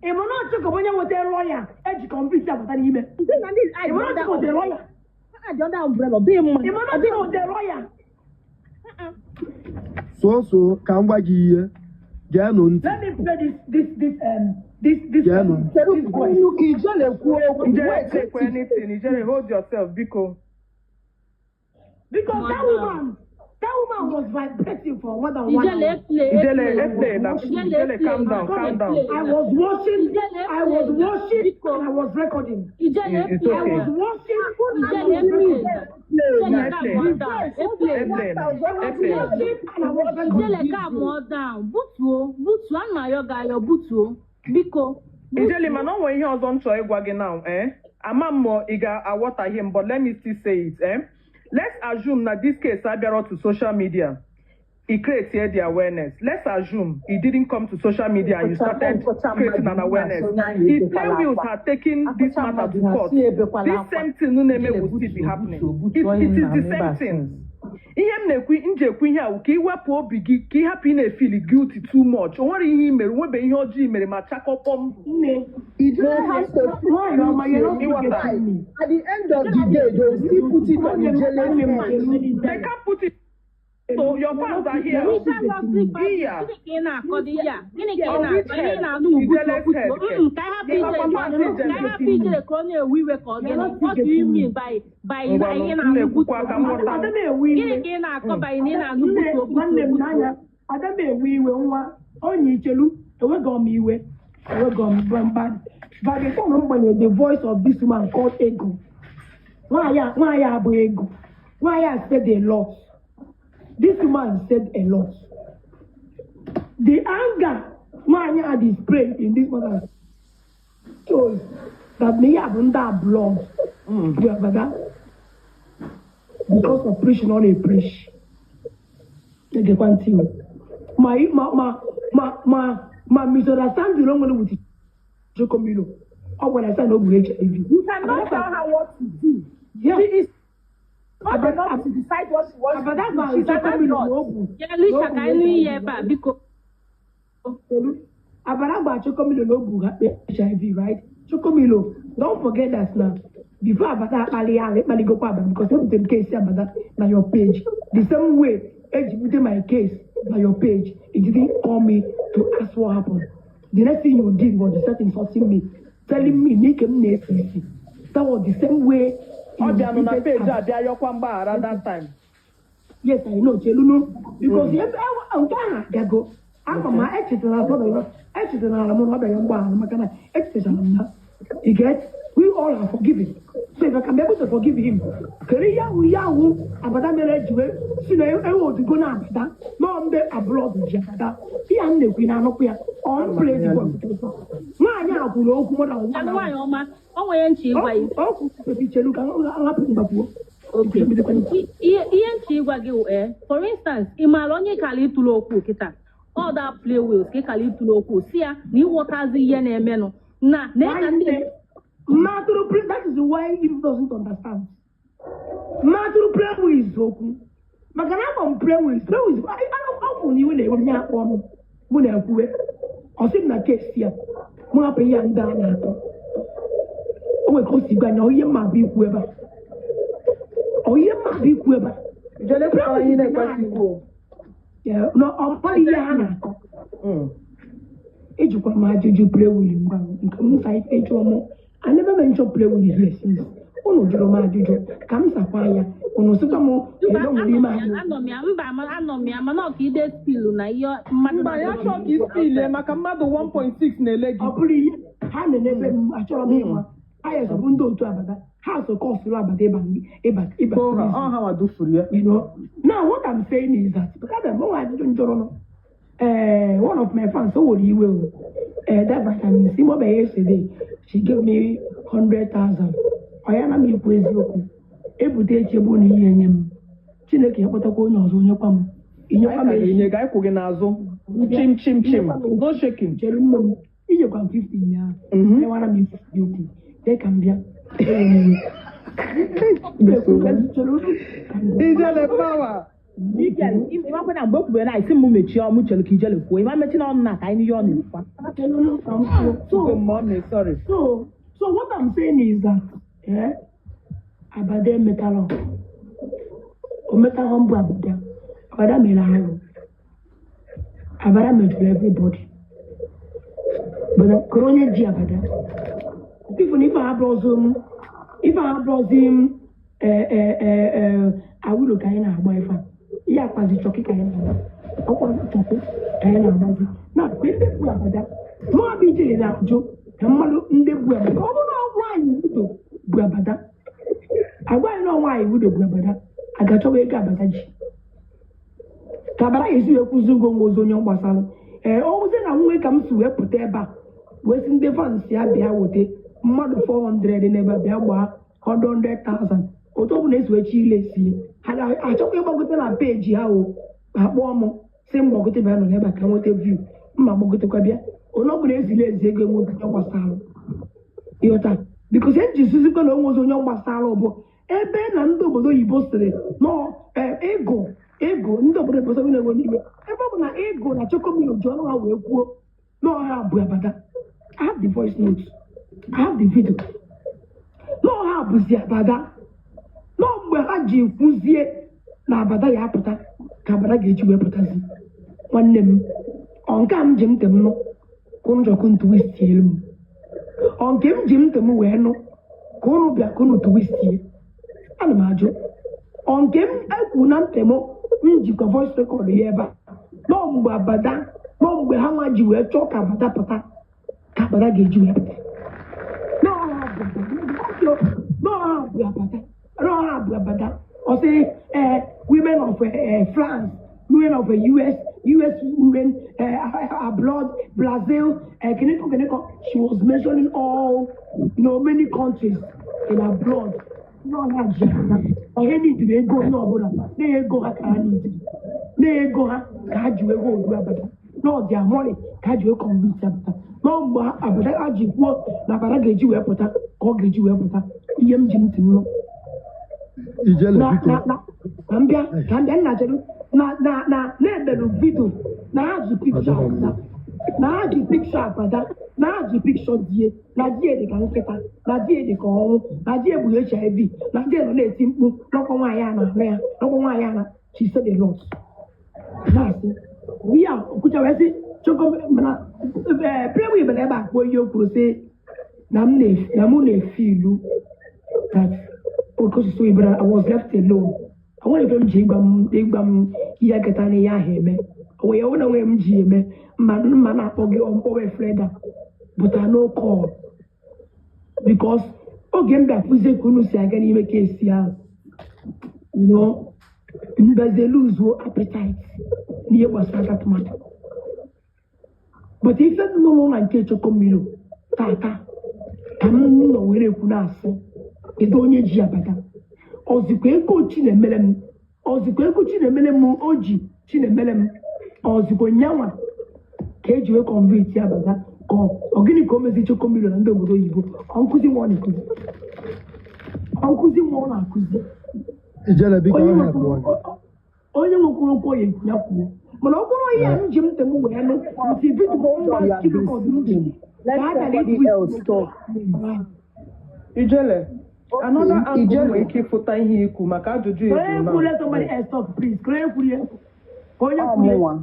Ị ma na Ọchịkọbi onye wetara lọya eji kọmputa apụta n'ime? Ị ma na Ọchịkọbi wetara lọya? Ị ma na Ọchịkọbi wetara lọya? So ka m gwa gị ihe. Geenụ ntị. Let me play this this this um This this Geenụ. this voice. Ijele kwuo okwu. Ijele, Wait, take anything. Ijele, hold yourself, biko. Because that woman was vibrating for more than one Ijele hour. eplay Ijele, eplay. eplay na. Ijele Ijele, calm eplay. down, calm down. I was watching, Ijele I was eplay. watching, Biko. and I was recording. Ijele It's eplay. I okay. was watching, and I Ijele was eplay. recording. Ijele Eplay. calm down. Eplay. Eplay na. I was Eplay na. watching and I was Ijele recording. calm down. Butuo, butuo, ana m ayọ gị ayọ butuo. Biko. Ijele, mana o nwere ihe ọzọ m chọrọ ịgwa gị now, eh? Ama m ma ị ga-aghọtahie m, but let me still say it, eh? Let's assume na this case abịara to social media. It creates here the awareness. Let's assume it didn't come to social media and you started creating an awareness. If Play Wheels had taken this matter to court, this same thing Nuneme will still be happening. It is the same thing. Ihe m na-ekwu m ji ekwu ihe a wụ ka ị wepụ obi gị ka ị hapụ ị na-efeel guilty too much. O nwere ihe i mere, nwebe ihe ọjọọ i mere ma chakọpọm. Nne, Ijele has to nwaanyị ọma, you're not Ịghọta. forgetting me. At the end of the day, they will still put it on Ijele's head. They can't put it. So your fans are here. Richard Luxury Family, Iya. gịnị ka ị na-akọ dị ihe a? Gịnị ka ị On na-akọ? which Ihe ị head? na-anụ ugbu Ijele's head. ka anyị hapụ Ịma ijele papa ka Ijele. anyị hapụ ijele ka ọ na-ewe iwe ka ọ gịnị? What do you mean by na Ngwanụ, ihe m na-anụ na-ekwukwa butuo ka m ghọta. Ada m ewe Gịnị iwe. ka ị na-akọ by na ị na-anụ Nne, butuo nwanne butuo m butuo? n'anya, ada m ewe iwe nwa, onye ichelu, ewego m iwe, ewego m mba. By the time m gbanyere the voice of this woman called Ego. Nwaanyị a abụghị Ego. Nwaanyị a said a lot. This woman said a lot. The anger nwaanyị a displayed in this matter shows that na ihe a bụ ndị a blood bụ abada because of preaching ọ na-epreach. Na-egekwa ntị o. Ma ma ma ma ma ma misunderstanding o nwere with Chokomilo. Ọ gwara ya sị na o gburu HIV. You cannot tell her what to do. Yeah. She is not enough to decide what she wants Abada to do. gwara She's an Chokomilo na o adult. bu Ya Lisha ka anyị nụ ihe ebe a biko. Abada gwara Chokomilo na o bu ha HIV, right? Chokomilo, don't forget that now. Before Abada akpali ya, ịkpaligokwa Abada because ebutere m case Abada na your page. The same way eji bute my case na your page, you didn't call me to ask what happened. The next thing you did was to start insulting me, telling me na ike m na-esi isi. That was the same way Ọ you bịanụ na treated page a bịa yọkwa mgbaghara that time. Yes, I know, Chelunu. Because nke ahụ abịago. Ama m echetara echetara m na ọ bịara mgbaghara maka na echetara m na you get we all are forgiven. So if I can be able to forgive him, kedu ihe ahụ Abada mere eji wee si na ewe odigo na Abada nọọ ndị abroad ji Abada ihe a m na-ekwu na anụkwu ya on play the voice. Nwaanyị a kwuru okwu mụ na Ya nwaanyị ọma, o nwere nchi ịgwa ya. o kwuru chelu ka hapụ mgbakwuo. Okay. Ihe nchi ịgwa gị wụ, for instance, ị maara onye kara ịtụrụ okwu kịta ọ da Play Wheels ka ị kara ịtụrụ okwu si ya na ịghọtazi ihe na-emenụ na na ka ndị Mmadụ play, that is why he doesn't understand. Mmadụ play with okwu. Maka na akpọ m play with, play with, afọ na iwe na-ewe m ya akpọ m, mụ na-ekwuwe. Ọ sị m na case ya, mụ hapụ ihe a ndị a na-akọ. O nwere ka o si gwa anya, ọ ihe mma bụ ikwu ebe a. Ọ ihe mma bụ ikwu ebe a. Ijele kwukwara ihe na-ekwesị ikwu o. Yeah, no, ọ maghị ihe ha na-akọ. Ejukwara m ajụjụ play with ngwa nke m sa ife jụọ m. I never mention play with here since. Unu jụrụ m ajụjụ ka m sakwa ya. Unu sịkwa m Mba, ebe nwere ime anọ m ya, ahụ. anọ m ya, mba, anọ m ya, mana ọ ka ide spilu na ihe mmadụ Mba, ya chọọ ka ispilie maka mmadụ 1.6 na-ele gị. Ọ bụrụ ihe ha na-enebe m achọrọ m ịma. Ha ya bụ ndị otu Abada. Ha so kọsụrụ Abada ịba ịba ịba Kora, prison. ọ ha nwa dufuru ya. Now what I'm saying is that because I'm not ajụjụ njọrọ nọ. One of my fans o were iwe o. That vitamin C mọbe yesterday, she gave me 100,000. Ọ ya na m ikwu eziokwu. Ebute echi bụ na ihe enye m. Chineke ekpọtakwa onye ọzọ onyekwa m. Anyị Inyekwa m ka echi. ga-enye gị, anyị kwụ gị n'azụ. Chim chim chim. No shaking. Chere nne m, inyekwa m 50 ya. Enwara m ikwu okwu. Dee ka m bịa. Ewe m iwe. Chere unu ka m bịa. Ijele power. Ịmakwa na mgbe o kwubere na isi m mechie ọmụ chere ka Ijele kwuo ịma mechi na ọnụ na ka anyị n'ihe ọ na-ekwukwa. Chere unu ka m kwuo. So, Go mommy, sorry. So what I'm saying is that, Abada emetala. O metala mbụ Abada. Abada mere arụ. Abada mejọrọ everybody. Mana koro onye ji abada. Ifu na ife a abụrụzi m, ife a abụrụzi m awụlo ka anyị na-agba ife a. Ihe akwazi chọkị ka anyị na-agba. Ọkwa chọkị ka anyị na-agbazi. Na mgbe ndị bu abada, mụọ bụ ijele na-ajụ ka mmadụ ndị bu abada. Ọ bụrụ na nwaanyị wido bu abada, agwa anyị na nwaanyị wido bu abada, a ga-achọwa ego abada ji. Ka abada ga-esi wee kwụzi ụgwọ nwa ozi onye ọ gbasara. Ee, ọ wụzie na nwe ka m si wee pụta ebe a wee sị ndị fans ya bịa wete mmadụ 400 n'ebe a bịa gbaa 100,000, otu ọ bụla esi wee chi ile sie ha ga-achọkwa ịgbagote na peji ha o, ha kpọọ m sị m gbagote bịa nọ n'ebe a ka nweta view, mma gbagotekwa bịa onye ọ bụla ezili ezi ego enwe onye gbasara ịghọta, because e ji zuzikwa na onwe ozi onye gbasara bụ ebe na ndị obodo oyibo sịrị nọọ ego ego ndị obodo oyibo sịrị na-enwe n'ime ebe ọ bụ na ego na chokomilo ji ọnụ ha wee kwuo nọọ ha bụ abada. I have the voice note, I have the video. Nọọ ha bụzi abada nọọ mgbe ha ji kwuzie na abada ya apụta ka abada ga-eji wee pụtazi. Nwanne m, ọ nke a m ji ntị m nụ ka unu chọkụ ntụwistie m, ọ nke m ji ntị m wee nụ ka unu bịa ka unu tụwistie. Ana m ajụ, ọ nke m ekwu na ntị m, m jikwa voice record ya ebe a, nọọ mgbe abada, nọọ mgbe ha nwa ji wee chọọ ka abada pụta ka abada ga-eji wee pụta. Nọọ ha bụ abada, nọọ ha bụ abada, nọọ ha bụ abada. Ọ sị ee, women of France, women of US, US women abroad, Brazil, Keneko Keneko. She was mentioning all many countries in abroad. Nọọ ha ji abada ọhe n'idiri ego onye ọbụla na-ego ha ka ha n'idiri na-ego ha ka ha ji wee hold abada, n'ọdị amọrị ka ha ji wee convince abada, nọọ mgbe abada ha ji kwuo na abada ga-eji wee pụta ka ọ ga-eji wee pụta. Ihe m ji ntị m nụ. Ijele, na biko. Na na ka m bịa, ka m bịa, nna, chere na na na na-emerụ video na ha ji pikchọ Ọ dịghị mma. abada, na ha ji pikchọ abada, na ha ji pikchọ die, na die dị ka nkịta, na die dị ka ọnwụ, na die bụ HIV, na die nọ na-eti mkpu n'ọkwa nwaanyị a na-ahụ ya n'ọkwa nwaanyị a na. She said a lot. Na-asị ya okwucha wee sị choko, mana ee, Playboy bịara ebe a kwuo ihe o kwuru sị na m na mụ na-efe ilu that osisi oyibo, I was left alone. O nwere ife m ji ịgwa m, ịgwa m ihe nketa na ihe ahụ eme onwe ya na onwe m ji eme mma mma na-akpọ gị ọmkpọwe Freda, but I no call because oge m bịa fụzie ka unu si aga n'ime kesi ahụ, mbazie lose appetite n'ihe gbasara that matter. But ife m nụrụ na nke Chokomilo tata ka m nọ were ekwu na-asị, kedu onye ji abada? Ọzikwa ego Chinemere m, ọzikwa ego Chinemere m, o ji Chinemere m, ọzikwa nyanwa ka eji wee convert ya bata, ka ọ gịnị ka o mezi Chokomilo na ndị obodo oyibo? Ọ nkụzi nwa ọ na-ekuzi, ọ nkụzi nwa ọ na-akụzi. Ijele, biko, onye ọ nwekwuru na-ekwu onye nwekwuru okwu ya ekwu ya kwuo, mana ọ bụrụ ihe a m ji ntị m wee nụ ntị video mgba record m ji Let ka a bịara somebody else talk. Ijele, another angle Ijele. nwere ike ịfụta ihe ikwu maka ajụjụ Onye eju kwuru, na let somebody else talk, please. Ka onye kwuru ya, ka onye kwuru ya. Ọmụnwa.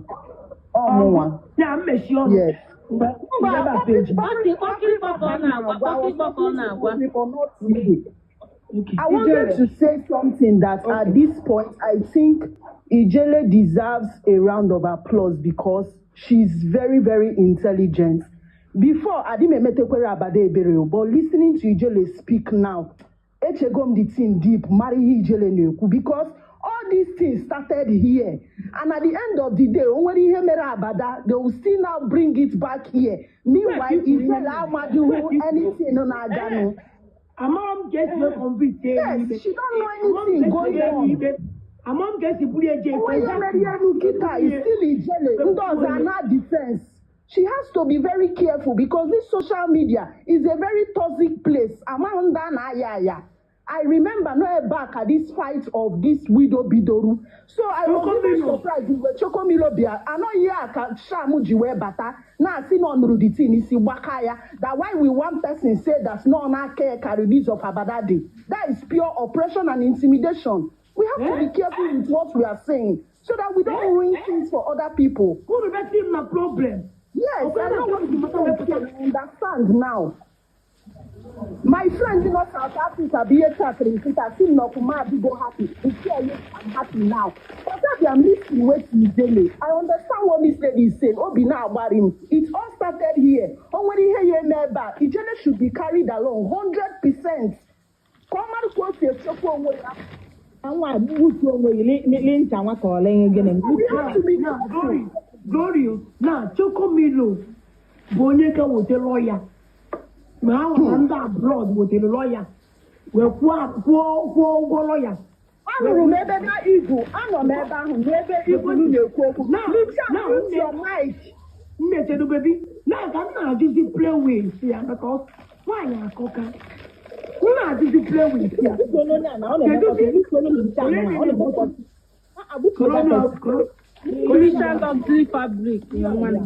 Ọmụnwa. Ya mmechi ọnụ. Yes. Mgbe mgbe ebe a peji. Ọkịrịkpọ ka ọ na-agwa, ọkịrịkpọ ka ọ na-agwa. Not me. Okay. I wanted Ijele. to say something that at this point, I think Ijele deserves a round of applause because she's very, very intelligent. Before, I didn't emetekwere abada ebere, but listening to Ijele speak now, echego m the thing deep, mara ihe Ijele na-ekwu, because all these things started here. And at the end of the day, o nwere ihe mere abada, they will still now bring it back here. Meanwhile, Ijele amadịghị anything na-aganụ. Amara m ka esi wee convince ya Yes, n'ikpe. she don't know Amara m anything ka esi going wee on. n'ikpe. Amara m ka esi buru eje. Onye mere elu kịta is still Ijele. Ndị ọzọ ana defense. She has to be very careful because this social media is a very toxic place. Amaghị ndị a na-aya aya. I remember no back at this fight of this widow bidoru. So I was even Chokomilo. surprised mgbe Chokomilo bịa anọghị ya ka Sham ji wee bata na-asị na ọ nụrụ the thing isi gbaka ya, that why we one person say that no n'aka ya ka release of Abada dị. That is pure oppression and intimidation. We have to be careful with what we are saying so that we don't ruin things for other people. Unu bịa m na problem. Yes, Ọkwa I na know what Chelsea you mata said. wepụta. I understand now. My friend in South Africa, be a chatting, sị m na ọkụma adịgo happy. Nke a, yes, I'm happy now. But that I'm listening with Ijele. I understand what Miss Lady is saying. Obi na-agbari m. It all started here. O nwere ihe ya eme ebe a. Ijele should be carried along 100%. Ka ọ mara ka o si echekwa onwe ya. Nwa gbutuo onwe gị li ncha nwa ka ọ lee gịnị. We have to be Na careful. Glory, Glory, na Chokomilo bụ onye ka weta lọya ma ha nwere ndị abroad wetere lọya wee kwụọ ụgwọ lọya. Anụrụ m ebe na igu, anọ m ebe ahụ n'ebe igulu na-ekwu okwu. Now, Licha, now, mute your mic. Nne, chedu baby, na ka m na-ajụzi play si ya maka nwaanyị akọka m na-ajụzi play si ya. Gbutuo onye a na ọ na-emekọta, gbutuo onye na-ehicha ahụ na ọ na-emekọta. Ah, gbutuo that person. Lisha Luxury Fabric na nwa na.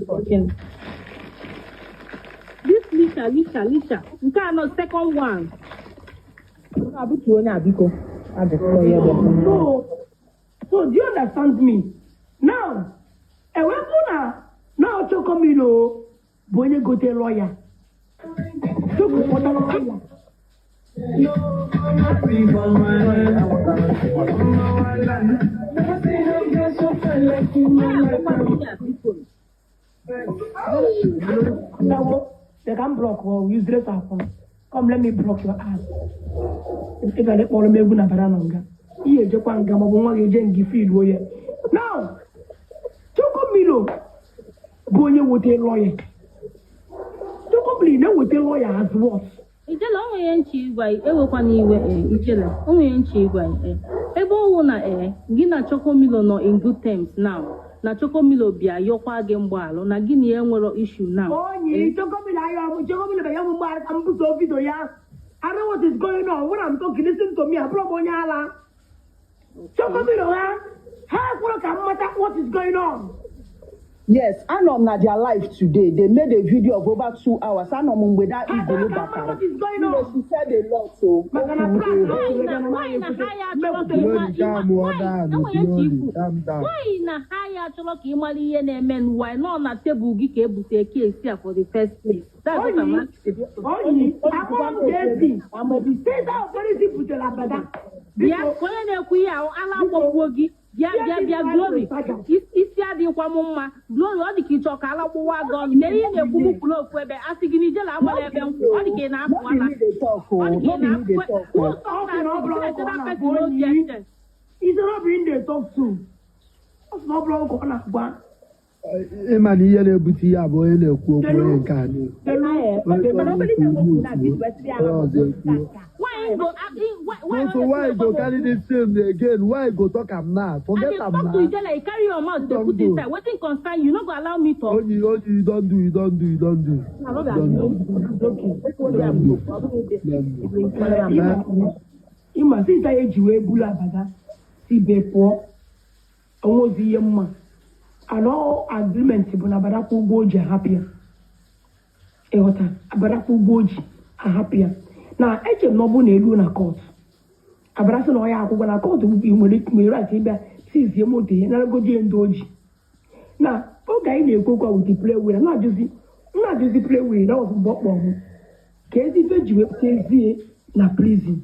This Lisha, Lisha, Lisha. Nke anọ, second one. Ah, butuo onye a biko. Ajụkọ ya ebe. So do you understand me now? Ewepụ na Chokomilo bụ onye gote lọya, Choko kpọtara lọya. Onye akpọkwa ndị a biko. Now, they can block or useless akwụna. Come, let me block your ass. Ị ga kpọrọ m egwu na bara na nga. Ihe ejekwa nga maọbụ nwa gị eje nga ife iluo ya. Now, Chokomilo bụ onye wote lọya. Chokomilo na-eweta lọya as what? Ijele, o nwere nche ịgwa gị, ewekwana iwe ee. Ijele, o nwere nche ịgwa gị ee. Ebe ọwụ na ee, gị na Chokomilo nọ in good terms now. Na Chokomilo bịa yọkwa gị mgbaalụ na gị na ya nwere issue now. Onye Chokomilo ayọ m, Chokomilo bịa m mgbaghara ka m buso video ya. I know what is going on. When I'm talking, listen to me. Abụrụ m onye ala. Chokomilo ha ekwere ka m mata what is going on. Yes, anọ m na their live today. They made a video of over 2 hours. Anọ m mgbe that Ha igolo ekwere ka m mata batara. what is going You know, on. she said a lot, so Maka na o kwuru plan a lot. Why na ha ya achọrọ ka ịma Slowly, ịma calm why down, enwere ntị slowly, ikwu calm down. why na ha ya achọrọ ka ịmara ihe na-eme n'ụwa nọ na tebụl gị ka ebute case a for the first place? That's what I'm Onyi, asking. onyi, amụrụ m ga-esi. State authority butere abada. Bịa, Biko, onye na-ekwu ihe ahụ ala agbagbuo gị. Bịa, bịa, bịa, Glory. Isi adịghịkwa m mma, Glory. Ọ dị ka ịchọ ka ala gbụwa gị ọnụ. Kedu ihe na-ekwu m kwuru ofu ebe a sị gị na ijele agbala ebe nkwụ? Ọ dị ka ị na-apụ No be ala. me dey talk Ọ o. dị ka No ị be me na-apụ. dey talk o. Who Ọ talk sị na that ọ bụrụ thing? ọkụ ọ That na-agwa person no onyi. get sense. Is not being they talk to. Ọ sị na ọ bụrụ ọkụ ọ na-agwa. Ịma na ihe na-ebute ihe a bụ onye na-ekwu okwu, onye nke a na-ekwu. Chelu, Mana obere ihe okwu na gị wesịrị ala Onye ọzọ ekwuo. Why go? Why So why you go carry this same again? Why you go talk am now? I Forget dey am talk to now. Ijele, you carry your mouth dey Don put go. inside. Wetin concern you? You no go allow me talk. Onyi, onyi, you don do, you don do, you don do. You don do. You don do. You don do. Ịma, ịma since anyị eji wee bulu abada si be pụọ, onwe ozi ihe mma anọ agreement bụ na abada kwụ ụgwọ o ji ahapụ ya. Ịghọta? Abada kwụ ụgwọ o ji ahapụ ya. Na eche m na ọ bụrụ na eruo na court, abada sị na ọ ya akwụkwọ na court, nwere right ịbịa sizie moto ya, naragodi ya ndị o ji. Na oge anyị na-ekwu okwu a with play wheel, na-ajụzi play wheel na ọzọ mgbe ọ kpọrọ m ka ezi ife ji wepụtazie na prison.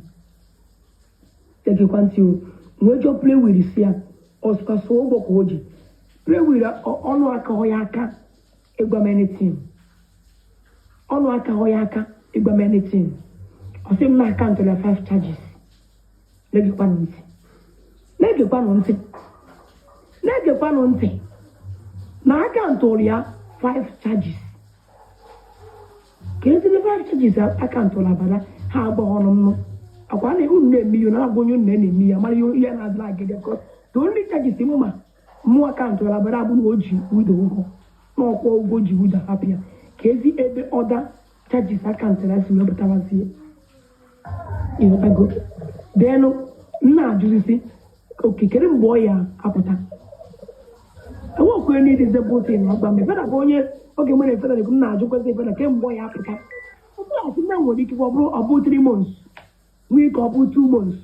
Tegekwa ntị o, wee jụọ play wheel si ya ọsụkasụ ụgwọ ka o ji play wheel. Ọnụ aka ọ ya aka ịgwa m anything, ọnụ aka ọ ya aka ịgwa m anything. Ọ sị m na akaụntụ ya five charges. Na-egekwanụ ntị, na-egekwanụ ntị, na-egekwanụ ntị, na akaụntụ ya five charges. Ka ezigbo five charges akaụntụ abada ha agba ọnụ m nụ akwa na unu na-eme ihe na-agwa onye unu na-eme ya mara ihe na-adịla agịdị, because the only charges mma mụ akaụntụ abada abụ na o ji widow ụgwọ, na ọkwọ ụgwọ ji widow hapụ ya. Ka ezi ebe ọda charges akaụntụ ya si wee pụtawazie, ịghọtago? Denụ m na-ajụzisi okikere mgbe ọ ya apụta. Enwekwe n'idizebụ tin agba m efeda bụ onye oge nwere efeda na m na-ajụkwazị efeda kemgbe ọ ya apụta. Ọ bụrụ asị na nwere ike ọ bụrụ 3 months, nwee ike ọ bụrụ 2 months,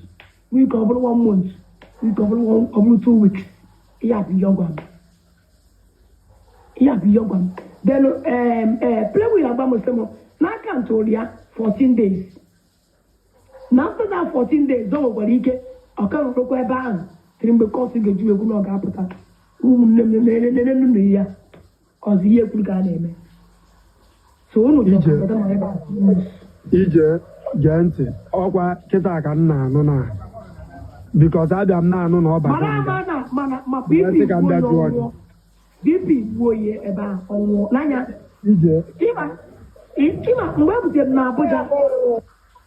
nwee ike ọ bụrụ one month, nwee ike ọ bụrụ 2 weeks. Ihe a bụ ihe ọ gwa m, ihe a bụ ihe ọ gwa m. Then play with agba m na akaụntụ ya 14 days. Na after that 14 days, o nwekwara ike ọ ka nọrọkwa ebe ahụ tiri mgbe court ga-eji egwu na ọ ga-apụta. Ụmụnne m, nene nnu ya ọzọ, ihe kwuru ka a na-eme. So unu chọrọ Ije. ka Abada nọ ebe a. Ije, gee ntị. Ọkwa kịta ka m na-anụ na, because abịa m na-anụ na ọ bago Mana nga. ama na mana ma Gee BP ntị ka m gbuo bịa ya, jụọ gị. ọnwụọ BP gbuo ya ebe ahụ, ọnwụọ n'anya. Ije. Ịma mgbe e butere m na Abuja,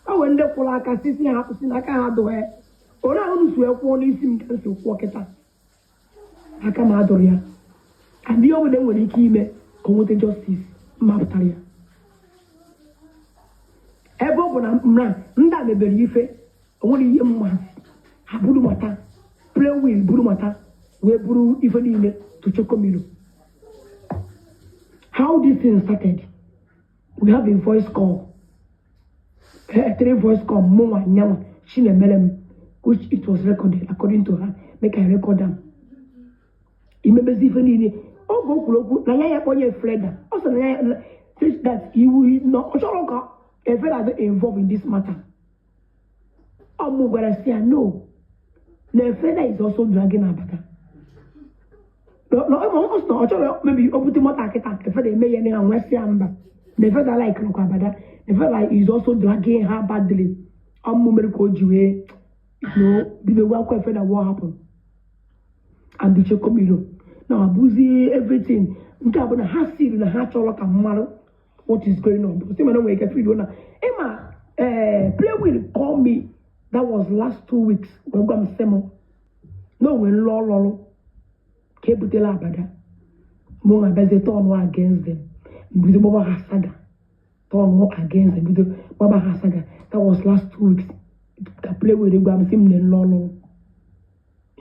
o nwere ndị kwụrụ aka sisi ha kwụsị n'aka ha dụọ ya. Onye ahụ m si wee kwụọ n'isi m ka m si kwụọ kịta, aka m adụrụ ya. And ihe ọbụla e nwere ike ime ka o nweta justice, mma pụtara ya. Ebe ọ bụ na na ndị a mebere ife, o nwere ihe mma ha buru mata play wheel, buru mata wee buru ife niile to Chokomilo. How this thing started, we have a voice call, three voice call, mụnwa, nyanwa Chinemere m, which it was recorded according to her. Make I record am. Imebezi ife niile oge o kwuru okwu na ya ya kpọnye Freda, ọ sị na ya that iwu na ọ chọrọ ka Efreda dị involved in this matter. Ọ mụ gwara si ya no, na Efreda is also dragging Abada. Ọ sị na ọ chọrọ maybe o bute mọta kịta, Efreda eme ya na ya nwee sị ya mba, na Efreda like nọkwa Abada, na Efreda is also dragging her badly. Ọ mụ mere ka o ji wee no bido gwa akwa Efreda what happened and the Chokomilo na abụzie everything. Nke a bụ na ha siri na ha chọrọ ka mmarụ what is going on, because ịma na nwere ike feel na ịma play will call me. That was last 2 weeks. Wee gwa m sị m na o nwere nlọ ọlọrụ ka ebutela Abada. Mụ na bịazie turn against them, bido gbaba ha saga, turn against them, bido gbaba ha saga. That was last 2 weeks ka play were gwa m sị m na nlọ ọlọrụ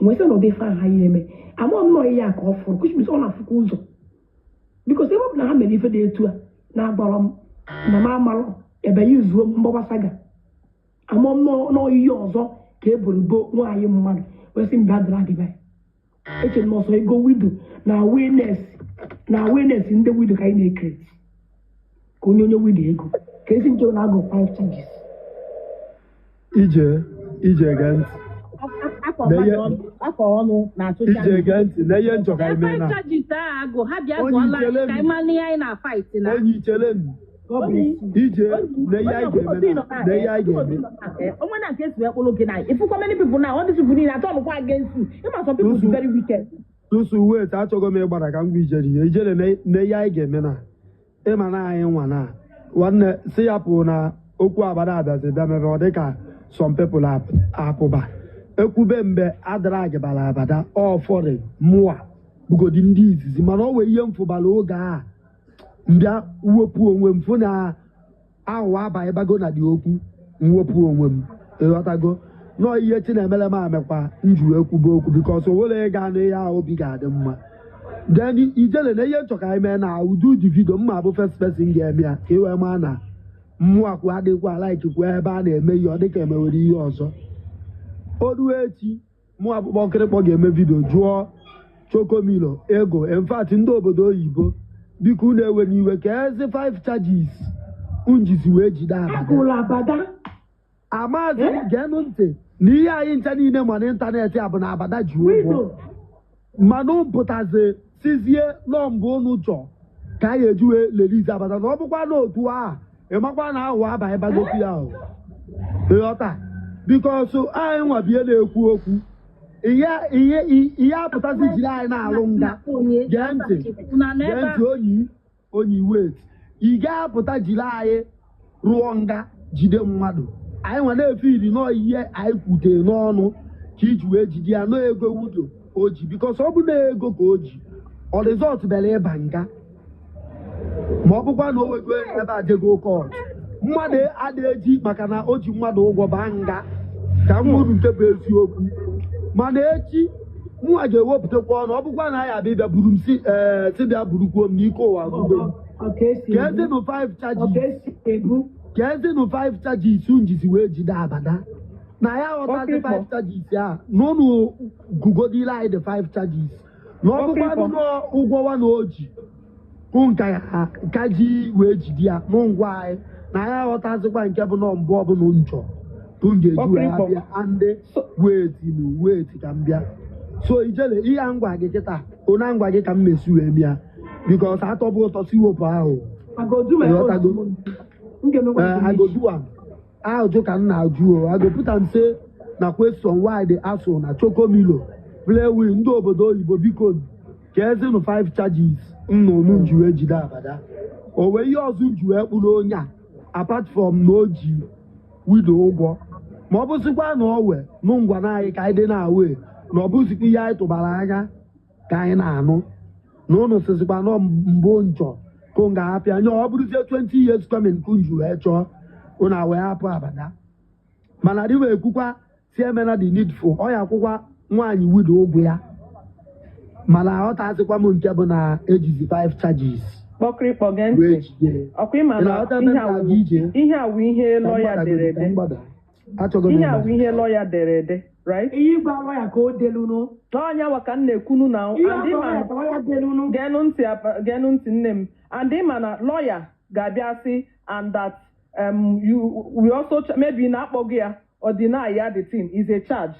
nwee sị na ụdị ife ahụ ha ya eme. Ama m nọọ ihe a ka ọ fụrụ, which means ọ na-afụkwa ụzọ, because ebe ọ bụ na ha mere ife dị etu a na-agbara m na m amarọ ebe ya zuo m mgbawa saga. Ama m nọọ ihe ọzọ ka e boro bo nwaanyị mmadụ wee sị m bịa drag ba. Echere m ọsọ ego widow na awareness, na awareness ndị widow ka anyị na-ecreate ka onye widow ego ka esi nke na-agụ five charges. Ije, ije, gee ntị. Akọ mmadụ ọnụ, akọ ọnụ na social Ije, media. gee ntị na ihe nchọ ka anyị mee Five na charges a agụ ha bịa Onye gụọla anyị ichere ka m. anyị mara ihe anyị na-fight na. Onye ichere m. God bless you. Ije, na ihe anyị ga-eme na ihe anyị ga-eme. Onwe na nke esi wee kpụrụ gị na ifụkwa many people na all these people niile atọ ọnụkwa against you. Ịma some people Tusu. be very wicked. Tusu, wait, achọghị m ịgbara ka m gwa ijere ihe. Ijere, na ihe anyị ga-eme na ịma na anyị nwa na nwanne si ya pụ na okwu Abada abịazi bịa mebe ọ dịka some people apụba ekwube mgbe adragibara Abada ọ fọrị mụa bugodi ndị izizi, mana ọ wee ihe mfụbara oge a mbịa wepụ onwe m fụ na aghụghọ abaịbago na dị okwu mwepụ onwe m. Ịghọtago nọọ ihe Chinemere m amekwa nju ekwube okwu, because o nwere ịga anụ ihe ahụ obi ga-adị mma. Then ijele, na ihe nchọ ka anyị mee na udu dị video mma bụ first person ga-eme ya ka ị wee maa na mmụọ akwụ adịghịkwa laikikwa ebe a na-eme ihe ọ dịka emewere ihe ọzọ. O ruo echi, mụ akpụkpọ nkịrịkpọ ga-eme video jụọ Chokomilo ego. In fact, ndị obodo oyibo, biko unu ewe n'iwe ka ezi 5 charges unjizi wee jide Abada. Agụla Abada. Amazi m, geenụ ntị na ihe anyị ncha niile ma n'ịntanetị a bụ na Abada ji ụgwọ. Widow. Manụ mpụtazi sizie nọ mbụ unu chọ ka anyị eji wee lelize Abada na ọ bụkwa n'otu a ịmakwa na ahụ abaịbagokwu ya ahụ. Ịghọta, because anyị nwabie na-ekwu okwu ihe ihe ihe apụtazi jiri anyị na-alụ nga. Gee ntị. Unu anọ Gee ebe ntị, onyi onyi, wait, ị ga-apụta jiri anyị rụọ nga jide mmadụ. Anyị nwa na-efe iri nọọ ihe anyị kwutere n'ọnụ ka iji wee jide ya nọọ ego widow o ji, because ọ bụ na ego ka o ji ọ result bịara ịba nga, ma ọ bụkwa na o wego ebe a jego court. Mmadụ adịghị eji maka na o ji mmadụ ụgwọ baa nga. Ka m uru nke bụ eziokwu, mana echi mụnwa ga-ewepụtakwa ọnụ. Ọ bụkwa na anyị abịa bịa buru m si ee si bịa burukwuo m n'ike ụwa gwugo m. Ọka esi Ka ebu. ezinụ 5 Ọka charges. esi ebu. Ka ezinụ 5 charges njizi wee jide Abada na ya ghọtazi. Ọkịkọ. 5 charges a n'ụnụ gugodile anyị dị 5 charges na ọ bụkwa Ọkịkọ. ụgwọ nwa na o ji. Kụ nka ya ka ji wee jide ya n'ngwa anyị na anyị aghọtazikwa nke bụ nọ mbụ ọbụla nchọ ka m ga-eji wee Ọkịrịkpọ. abịa andị So weti nu weti ka m bịa. So ijele ihe a ngwa gị kịta, ona ngwa gị ka m mesi wee mịa, because atọbụ ụtọ si wepụ ahụ. I go do my own Ịghọtago? tomorrow. M ga-emekwa Eh, nke m I go echi. do am. Ajụ ka m na-ajụ o. I go put am say na question why they ask na Chokomilo play with ndị obodo oyibo, biko ka ezinụ 5 charges nnụnụ ji wee jide abada. O wee ihe ọzọ ji wee kpụrụ onye a apart from na o ji widow ụgwọ, ma ọ bụzikwa na o wee nụ ngwa na anyị ka anyị dị na awe na ọ bụzikwa ihe anyị tụbara anya ka anyị na-anụ na ụnụ sizikwa nọ mbụ nchọ ka m ga-ahapụ anya, ọ bụrụzie 20 years coming ka nju wee chọọ ụnụ wee hapụ abada. Mana adịghị ekwukwa si emena the needful, ọ ya akwụkwa nwaanyị widow ụgwọ ya, mana aghọtazikwa m nke bụ na ejizi 5 charges Kpọkịrịkpọ, gee wee ntị. jide. Ọkwa ịma Ị na na-aghọta ebe ihe m a na-aga wụ ije? Ihe a wụ ihe Ka m lọya gbadagodu, dere ka m ede. gbada, achọgo m Ihe a ịgbada. wụ ihe lọya dere ede, right? Ihe ịgwa lọya ka o delunu. N'ọnya wa ka m na-ekwunu na Ihe and agwa ịma lọya ka lọya delunu. Geenụ ntị, geenụ ntị, nne m. And ịma na lọya ga-abịa sị and that you we also maybe na akpọghị ya or deny ya, the thing is a charge.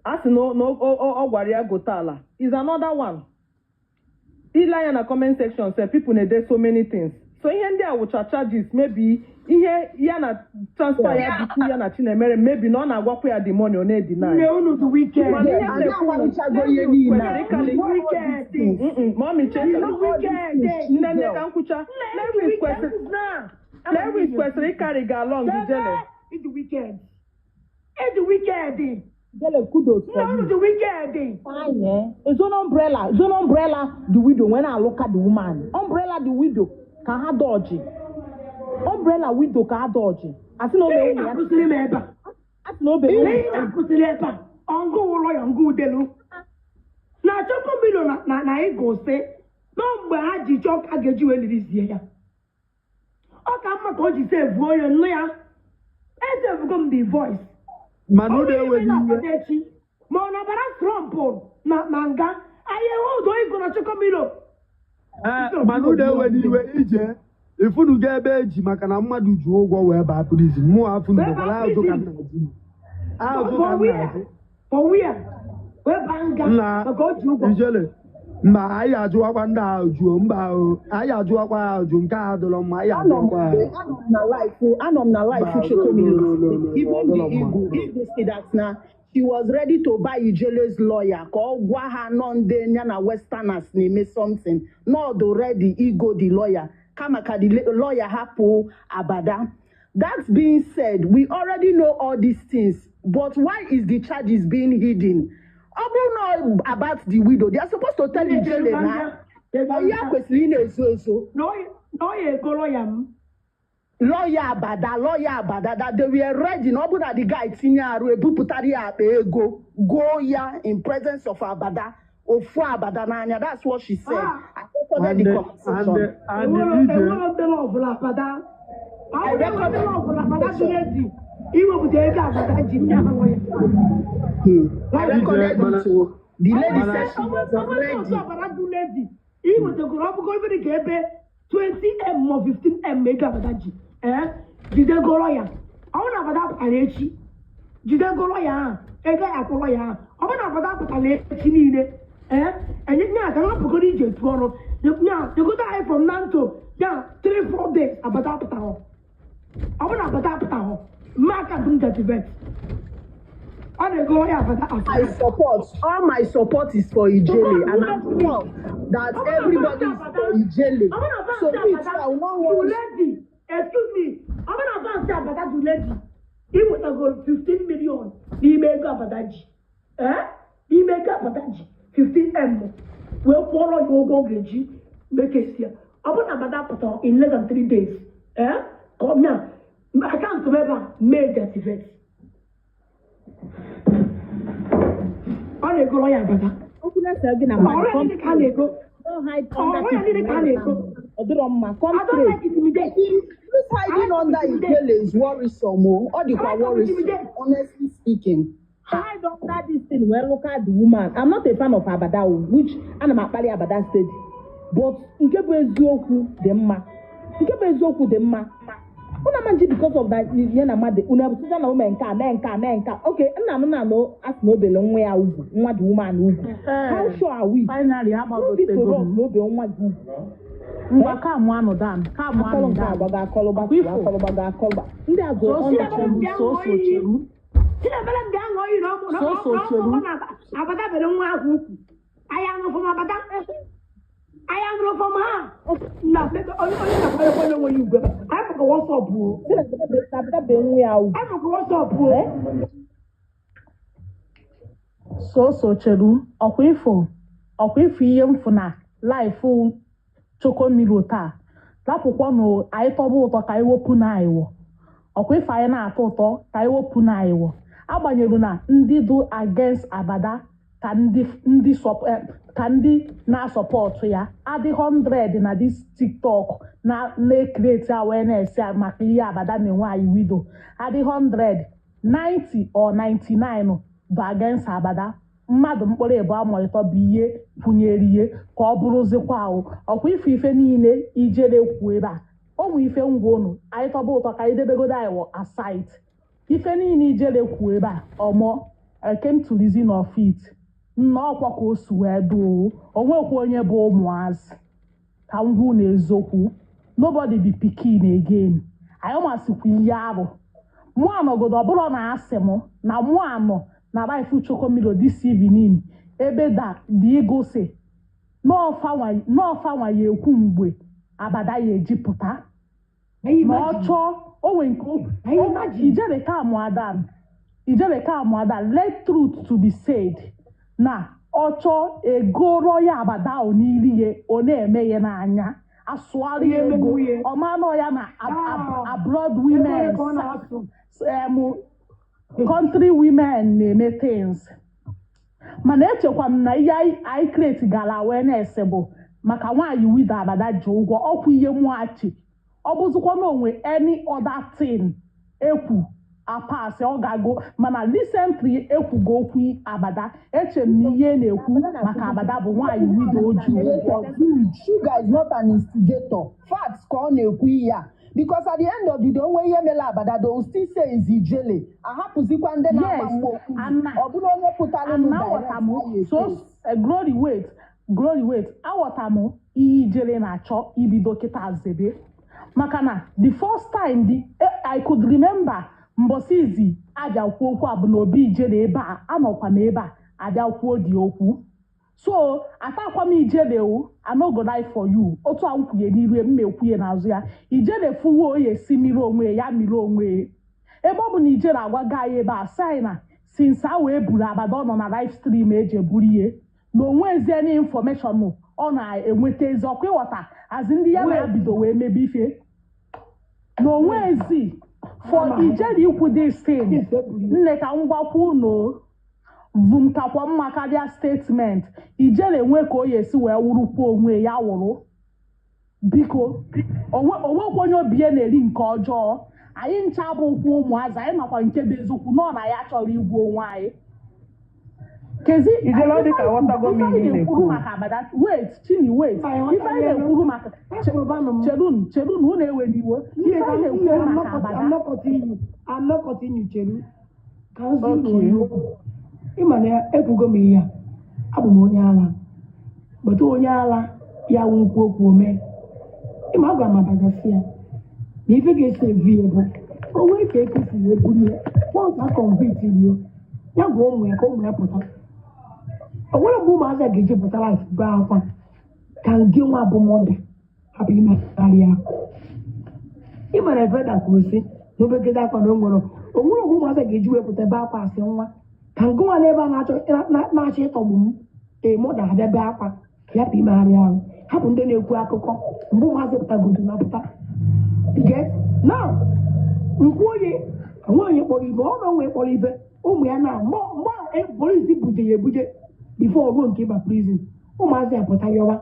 A sị na ọ gwara ya gote ala is another one. Ile anya na comment section sef, people na-ede so many things. So ihe ndị a wụcha charges, maybe ihe ya na transfer ya dịkwu ya na Chinemere, maybe na ọ na-agwakwa ya the money ọ na-edeny. Nne, unu dị wicked. Mana ihe m Anyị na-ekwu bụ, akwalichago ihe niile a. kwesịrị ịkali We know all these things. Mommy, We know all these things, nne nne, Chibel. ka nkwụcha. Lewis kwesịrị ịkarị ga along ijele. Ịdị wicked. Ịdị wicked. Ijele, kudos Nne, for unu you. dị wicked. Fine, eh? Zone umbrella, zone umbrella the widow when I look at the woman. Umbrella the widow ka ha dodge. Umbrella widow ka ha dodge. Asị na o Ihe mere ụmụ ya. na-akụziri m ebe a. Asị na o mere ụmụ Ihe na-akụziri ebe a. Ọngụ ụlọ ya ngụ udelu. Na Chokomilo na ịgụ sị nọ mgbe ha ji chọọ ka a ga-eji wee lirizie ya. Ọ ka mma ka o ji sevuo onye nnu ya. Esevugo m the voice. Mana Ọ ụlọ bụrụ enweghị na iwe. abata echi ma ọ nabara Trump na nga anyị ewe udo ịgụ na Chokomilo. Ee, mana ụlọ enweghị iwe ije ifunugo ebe eji maka na mmadụ ji ụgwọ wee baa prison. Mụ afụnugokwara Wee baa ajụ ka m prison. na-ajụ, ajụ For ka m where? na-ajụ. For where? Wee baa nga Nna maka o ji ụgwọ. Ijele, mba, anyị ajụwakwa ndị ahụ jụọ, mba o, anyị ajụwakwa ha ajụ, nke a adịrọ mma, anyị Anọ m ajụwakwa ha. anọ m na life, anọ m na life Mba, no, Chokomilo. no, no, no, no, Even ọ the dịrọ mma. Eagle, Eagle say that na she was ready to buy Ijele's lawyer ka ọ gwa ha nọ ndị ya na Westerners na-eme something. Not ready ego the lawyer. Kama ka the lawyer hapụ Abada. That being said, we already know all these things, but why is the charges being hidden? Ọ bụrụ na about the widow, they are supposed to tell Ijele na ihe a kwesịrị ị na-ezo ezo. Na ọ ya ego lọya m. Lawyer Abada, lawyer Abada, that they were ready na ọ bụrụ na the guy tinye arụ ebupụtara ya akpa ego goo ya in presence of Abada, ofu Abada n'anya. That's what she said. Ah. I recorded And the conversation. and Enwere ije enwere obere ọbụla abada. I Ọ bụrụ recorded obere the ọbụla abada dị conversation. ready iwepụta ego abada ji ndị ahụ ya. I ije recorded mana it o. The lady mana said she was Otu ready. abada dị ready iwetagoro ọ bụgo ebe dị ka ebe 20M ma 15M ego abada ji ee jidegoro ya. Ọ bụrụ na abada pụtara echi, jidegoro ya ahụ ego ya akwụrọ ya ahụ. Ọ bụrụ na abada pụtara echi niile ee enye nya ka hapụgoro ije etu ọrụ nya jegodo anyị from now to ya 3 4 days abada pụtara. Ọ bụrụ na abada pụtara mma aka m deactivate, ọ na-ego ya abada. My support, all my support is for Ijele, and I'm sure that everybody is for Ijele. So me too, I will not want. Lady, excuse me, ọ bụrụ na fans abada dị ready iwetagoro 15 million n'ime ego abada ji ee n'ime ego abada ji 15M wee kwụọrọ ya ụgwọ ọ ga-eji mekesi ya. Ọ bụrụ na abada pụtara in less than 3 days ee ka ọ mịa akaụntụ m ebe a mee deactivate, ọ na-egoro ya abada. Okwu na-ese gị na mmadụ. Ọrụ ya niile ka a na-ego. Don't hide under Ọrụ ya niile ka a na-ego. Ọ dịrọ mma. Come I don't straight. like intimidate. This hiding under Ijele is worrisome. Oh, all the I like worrisome, intimidate. honestly speaking. Hide under this thing wee look at the woman. I'm not a fan of Abada o, which ana m akpali Abada steady. But nke bụ eziokwu dị mma, nke bụ eziokwu dị mma. Unu ama nji because of that ihe na mmadụ unu ebụtụta na ome nke a mee nke a mee nke a. Okay, nna m na-anụ asị na obele nwa ya ugwu, nwa dị woman ugwu. How sure are we? Finally, Prove it to agbagotego us m. na obe nwa gị ugwu. Ngwa, calm one down, calm Akọlụ one nke down. agbago akọlụ Ọkwa gbatuo ifo. akọlụ gbago akọlụ ndị a bụ Soso ọnọchị. cheru, soso cheru. Chinebere m bịa ṅụọ iyi na ọmụ na Soso cheru. ọ na abada bere nwa ahụ ukwu. Anyị anụrụ from abada. Anyị anụrụ from ha. Na onye onye na-akwanyekwa onwe ya ugwu ebe. Anyị bụkwa WhatsApp o. Abada be nwa ya ugwu. Anyị bụkwa WhatsApp o. Eh? Soso cheru, ọkwa ifo, ọkwa ifo ihe mfu na life chokomilo taa. Rapụkwa na anyị tọba ụtọ ka anyị wepụ na anyị, ọkwa ife anyị na-atọ ụtọ ka anyị wepụ na anyị. Agbanyere na ndị do against abada ka ndị ka ndị na-asọpọtụ ya adị 100 na this TikTok na na-ecreate awareness ya maka ihe abada na-enwe anyị widow adị 100, 90 or 99 bụ against abada. Mmadụ mkpụrụ ịbụ amalitọ bụ ihe kwunyere ihe ka ọ bụrụzikwa ahụ. Ọkwa ife ife niile ijere kwuo ebe a, o nwe ife ngwa unu anyị tọba ụtọ ka anyị debegodo anyị aside. Ife niile ijere kwuo ebe a, ọmọ, I came to reason of it, nna, ọkwa ka o si wee doo onwekwa onye bụ ụmụazị ka m gwu na eziokwu. Nobody be pikin again. Anyị masịkwa ihe arụ mụ anọgodo ọbụrụ na asị mụ na mụ anọ na life Chokomilo this evening ebe da dị igosi n'ọfa nwa ya ekwu mgbe abada ya ejipụta ma ọ chọọ onwe nke ijere ka amụ adam, ijere ka amụ adam. Let truth to be said, na ọ chọọ egoro ya abada ahụ n'iri ya, ọ na-eme ya n'anya asụgharị ya ego ọmanụ ya na abroad women, country women na-eme things. Mana echekwa m na ihe anyị create gara awareness bụ maka nwaanyị widow abada ji ụgwọ ọkwa ihe mụachi. Ọ bụzikwa na onwe any other thing ekwu apasị ọ ga-agụ, mana recently ekwugo okwu abada. Eche m na ihe na-ekwu maka abada bụ nwaanyị widow ji ụgwọ. Dude, Sugar is not an instigator. Facts ka ọ na-ekwu ihe a. Because at the end of the day, onwe ihe mere abada, they will still say is ijele. Ahapụzikwa ndị na-agba Yes, mgba okwu. Anna. Ọ bụrụ onye pụtara nụ And aghọta m direct. so Glory, wait, Glory, wait. Aghọta m ihe ijele na-achọ ibido kịta zebe, maka na the first time the I could remember mbọsị izi abịa kwuo okwu a bụ na obi ijele ebe a anọkwa m ebe a abịa kwuo dị okwu. So atakwa m ijele o, I no go lie for you. Otu a m kwunye n'iru m ekwuye n'azụ ya, ijele fuwo oye esi mmiri onwe ya mmiri onwe. Ebe ọ bụ na ijele agwago anyị ebe a sị anyị na since a wee buru abada, ọ nọ na live stream eji eburu ihe na onwe any information ọ na-enweta ezi ọkwa ịghọta azi ndị ya na-abido wee mebe ife na onwe ezi for ijele ikwu this thing. Nne, ka m gwakwa unu, vum kakwa mma karịa statement ijele nwe ka o ya esi wee wurukwa onwe ya wụrụ. Biko, onwekwa onye obi ya na-eri nke ọjọọ. Anyị ncha bụ ụkwụ ụmụazị anyị nakwa nke bụ eziokwu nọ na ya chọrọ igbu onwe anyị kezi. Ijele, ọ dị ka aghọtago m ihe ị Ife anyị na-ekwuru na-ekwu. maka abada, wait, Chini, wait. Ife anyị na-ekwuru maka, cherun, cherun, unu ewe n'iwe. Ife anyị na-ekwuru maka abada. I'm not continue. I'm not continue, Cheru. Ka m zi unu Okay. onye okwu. Ịma na ekwugo m ihe a. Abụ m onye ala. Bụta onye ala ya wụ nkwu okwu ome. Ịma agwa m abadasi ya. Na ife ga-esi evu ya bụ o nwee ka eke si wee buru ya. Once a convict ya, ya gwa ụmụ ya ka ụmụ ya pụta. O nwere mgbe ụmụazị a ga-eji pụta life bee akwa ka nke nwa bụ mọda hapụ imegharị ya. Ị mara ebe da kwuru sị na obegide akwa na o nwere onwere mgbe ụmụazị ga-eji wepụta ebe akwa asị nwa ka nke nwa n'ebe a na-achọ ịtọgbu m ee mọda abịa bee akwa ka ya hapụ imegharị ahụ, hapụ ndị na-ekwu akụkọ mgbe ụmụazị pụtagodo na pụta. You get now nkwu onye onwe onye kpọrọ ibe ọ na onwe kpọrọ ibe ụmụ ya na mgbe polisi buje ya ebuje before ruo nke ịba prison, ụmụazị apụta yọwa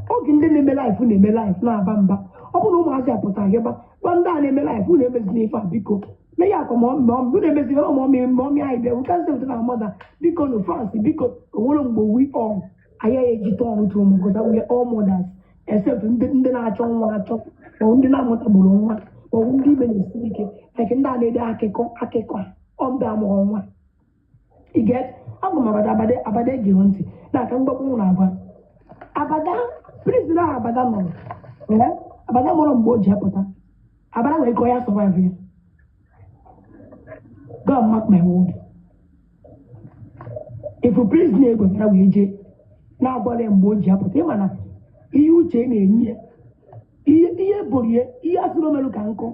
oge ndị na-eme live na-eme live na-aba mba. Ọ bụrụ na ụmụazị apụta yọba gwa ndị a na-eme live, unu emezina ife a, biko mee ya akwa ma unu emezina ma ọmị ma ọmị anyị bịa, we can't say without our mother, biko no fans, biko. Onwere mgbe we all anyị ejite ọnụ to ụmụ because we are all mothers. Except ndị na-achọ nwa achọ, ma ọ bụ ndị na-amụtagburu nwa, ma ọ bụ ndị ime na-esiri ike, like ndị a na-ede akụkọ akụkọ a, ọ ndị amụghị nwa. You get? Agwa m Abada, Abada, Abada egeghị ntị. Na aka mgbakọ na agwa. Abada, prison ahụ Abada nọrọ. Ee, Abada mụrụ mgbe o ji apụta. Abada nwere ike ọ ya survive ya. Go and mark my word. If prison egbe gara wee jee na-agwala ya mgbe o ji apụta, ịma na ihe uche na-enye ya, ihe boro ya, ihe asị na o merụ ka nkụ,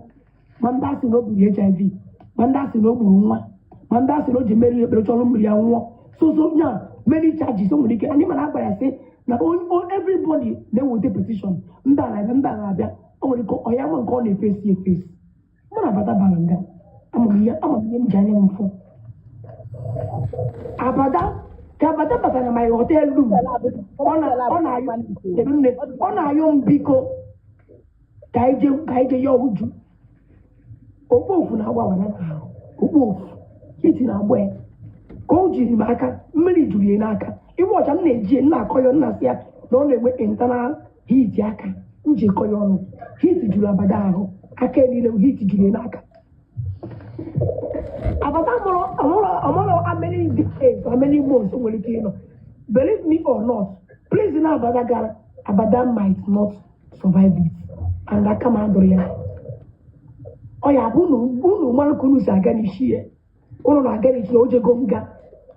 ma ndị asị na o buru HIV, ma ndị asị na o gburu nwa, ma ndị asị na o ji mmeri ekpere chọrọ mmiri ya nwụọ, so nya many charges o nwere ike. Ndị mana agbara ya sị na everybody na-eweta petition, ndị a na-abịa, ndị a na-abịa, o nwere ike ọ ya nwa nke ọ na-efesi efesi. Mụ na Abada bara nga, ama m ihe, ama m ihe m ji anya m fụ. Abada, ka Abada batara my hotel room, ọ na-ayọ, kedu nne, ọ na-ayọ m, biko ka anyị je yọọ uju. Okpofu na-agba Abada n'ahụ, okpofu hiti na-agba ya ka o jiri m aka, mmiri juru ya n'aka. Iwe ọcha m na-eji nna akọ ya, nna sị ya na ọ na-enwe internal heat, aka m ji kọ ya ọnụ, heat juru Abada ahụ, aka ya niile heat juru ya n'aka. Abada mụrụ amụrụ how many days, how many months o nwere ike ịnọ. Believe me or not, please, na Abada gara, Abada might not survive it, and aka m adụrụ ya. Ọ ya bụ unu mara ka unu si aga n'isi ya, unu na-aga n'isi na o jego nga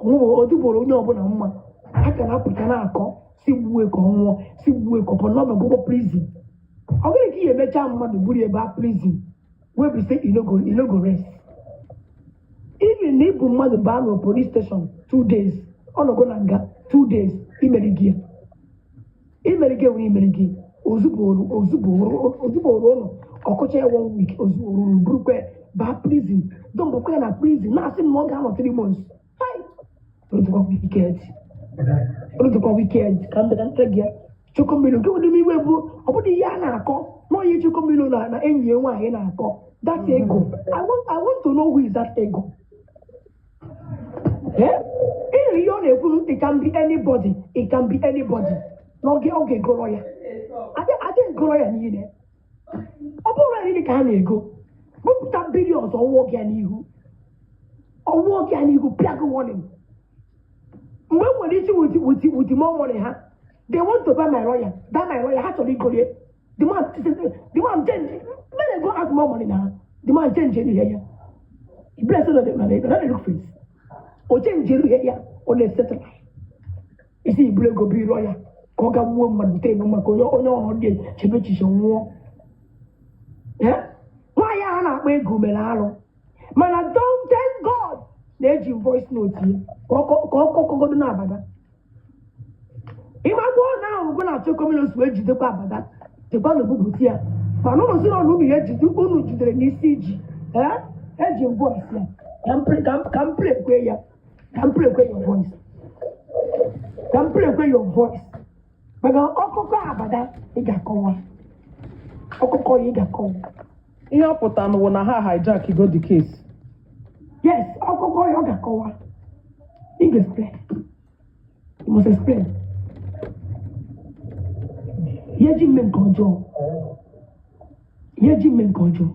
o duboro onye ọbụla mma. A ka na-apụta na-akọ si gbuwe ka ọ nwụọ, si gbuwe ka ọ pụọ n'ọnọgụgwọ prison. Ọ gịnị ka ị emecha mmadụ buru ebe a prison wey be say e no go rest? Even na ibu mmadụ baa na police station 2 days, ọ nọgo na nga 2 days, imeri gị ya, imeri gị enwere imeri gị ozugbo ozugbo ozugbo ụlọ ọkụcha ya one week, ozugbo burukwe baa prison, dọmbụkwa ya na prison, na-asị m na ọ ga-anọ 3 months. Hai, olùdókọ̀ wicked, olùdókọ̀ wicked. Ka m bịa nte gị Chokomilo nke nwere m iwe bụ ọ bụrụ ihe a na-akọ na onye Chokomilo na enyi ya nwaanyị na-akọ that ego. I want to know who is that ego. Eh? Ịnụ ihe ọ na-ekwu, it can be anybody, it can be anybody. N'oge ọ ga-egoro ya, adị egoro ya niile, ọ bụrụ ya niile ka a na-ego bupụta billions, ọwụọ gị ya n'ihu, ọwụọ gị ya n'ihu, pịa gị warning. Mgbe m nwere isi with more money ha, they want to buy my lawyer, that my lawyer ha chọrọ igorie. The man change when they go ask more money na the man change ihe ya. He bless na na na look face o change ihe ya, ọ na-esettle isi iburu ego bụ lawyer ka ọ ga gbuo mmadụ bute ego maka onye ọrụ dị chebe echiche nwụọ. Eh? Nwaanyị ahụ na-akpọ ego mere arụ, mana don't, thank God na-eji voice note ya ka ọ kọkọgodo na Abada. Ịma gboo na ahụ na Chokomilo si wee jidekwa Abada, jekwa na ogbupụta ya, mana ụnụ si na unu ya ejide, unu jidere n'isi ji. Ee, eji m voice ya ka m play kwe ya, ka m play kwe your voice, ka m play kwe your voice, maka ọkụkọ Abada ị ga-akọwa ọkụkọ ya, ị ga-akọwa. Ihe ọ pụtara wụ na ha hijack go the case. Yes, ọkụkọ ya ọ ga-akọwa. Ị ga-explain, you must explain. Ihe ji mme nke ọjọọ, ihe ji mme nke ọjọọ.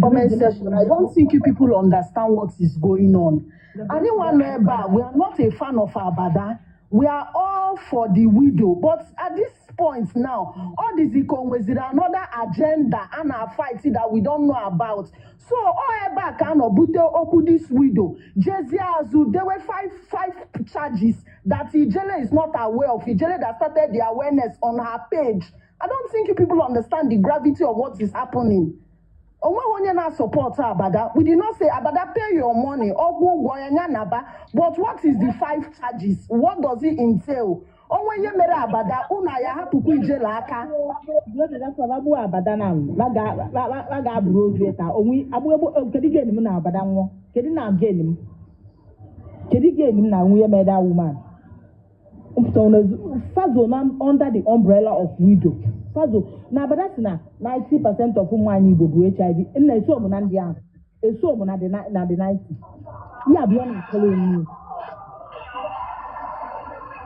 Comment section. I don't think you people understand what is going on. Anyone know about? We are not a fan of Abada. We are all for the widow. But at this point now, all this is another agenda and a fight that we don't know about. So all ebe ka nọ bute okwu this widow. Jezie azụ, there were five charges that Ijele is not aware of. Ijele that started the awareness on her page. I don't think you people understand the gravity of what is happening. Onweghị onye na-support Abada. We did not say Abada pay your money, ọgwụ ụgwọ ya ya naba, but what is the five charges? What does it entail? Onwe ihe mere Abada, unu ya hapụkwa Ijele aka? Agbuo Abada na ga-abụrụ ozu ya taa onwe agbụ. Kedu gain m na Abada nwụọ? Kedu na gain m? Kedu gain m na nwunye mere that woman? Fazo na under the umbrella of widow. Fazo na Abada si na 90% of ụmụ anyị Igbo bụ HIV. Nna, eso m na ndị ahụ, eso m na the 90. Ya bụ, ọ na-akọrọ onwe ya.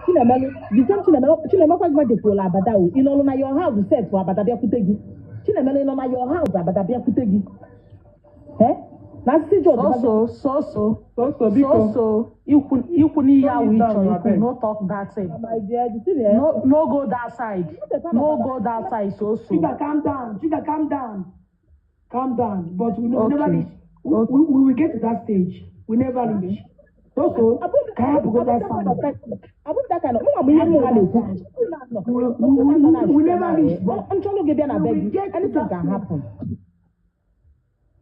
Chinemelu, the same Chinemelu, Chinemekwa gwa jekwuola Abada o. Ị nọrọ na your house sef, Abada bịakwute gị. Chinemelu, ị nọ na your house, Abada bịakwute gị. Eh? Na asịsị George. Soso, soso. Soso, biko. Soso, ikwu ikwu n'ihe ahụ ị Calm chọrọ down, ikwu, abeg. no talk that thing. My dear, the thing, eh, No, no go that side. No go that side, soso. Sugar, calm down. Sugar, calm down. Calm down. But we, no, we never reach. We, we will get to that stage. We never reach. So, can I go that side? Abụghị that kind of mụ ihe mụ ha na-ekwu. We never reach. But Nchọlụ gị bịa na be we gị, get to anything that can stage. happen.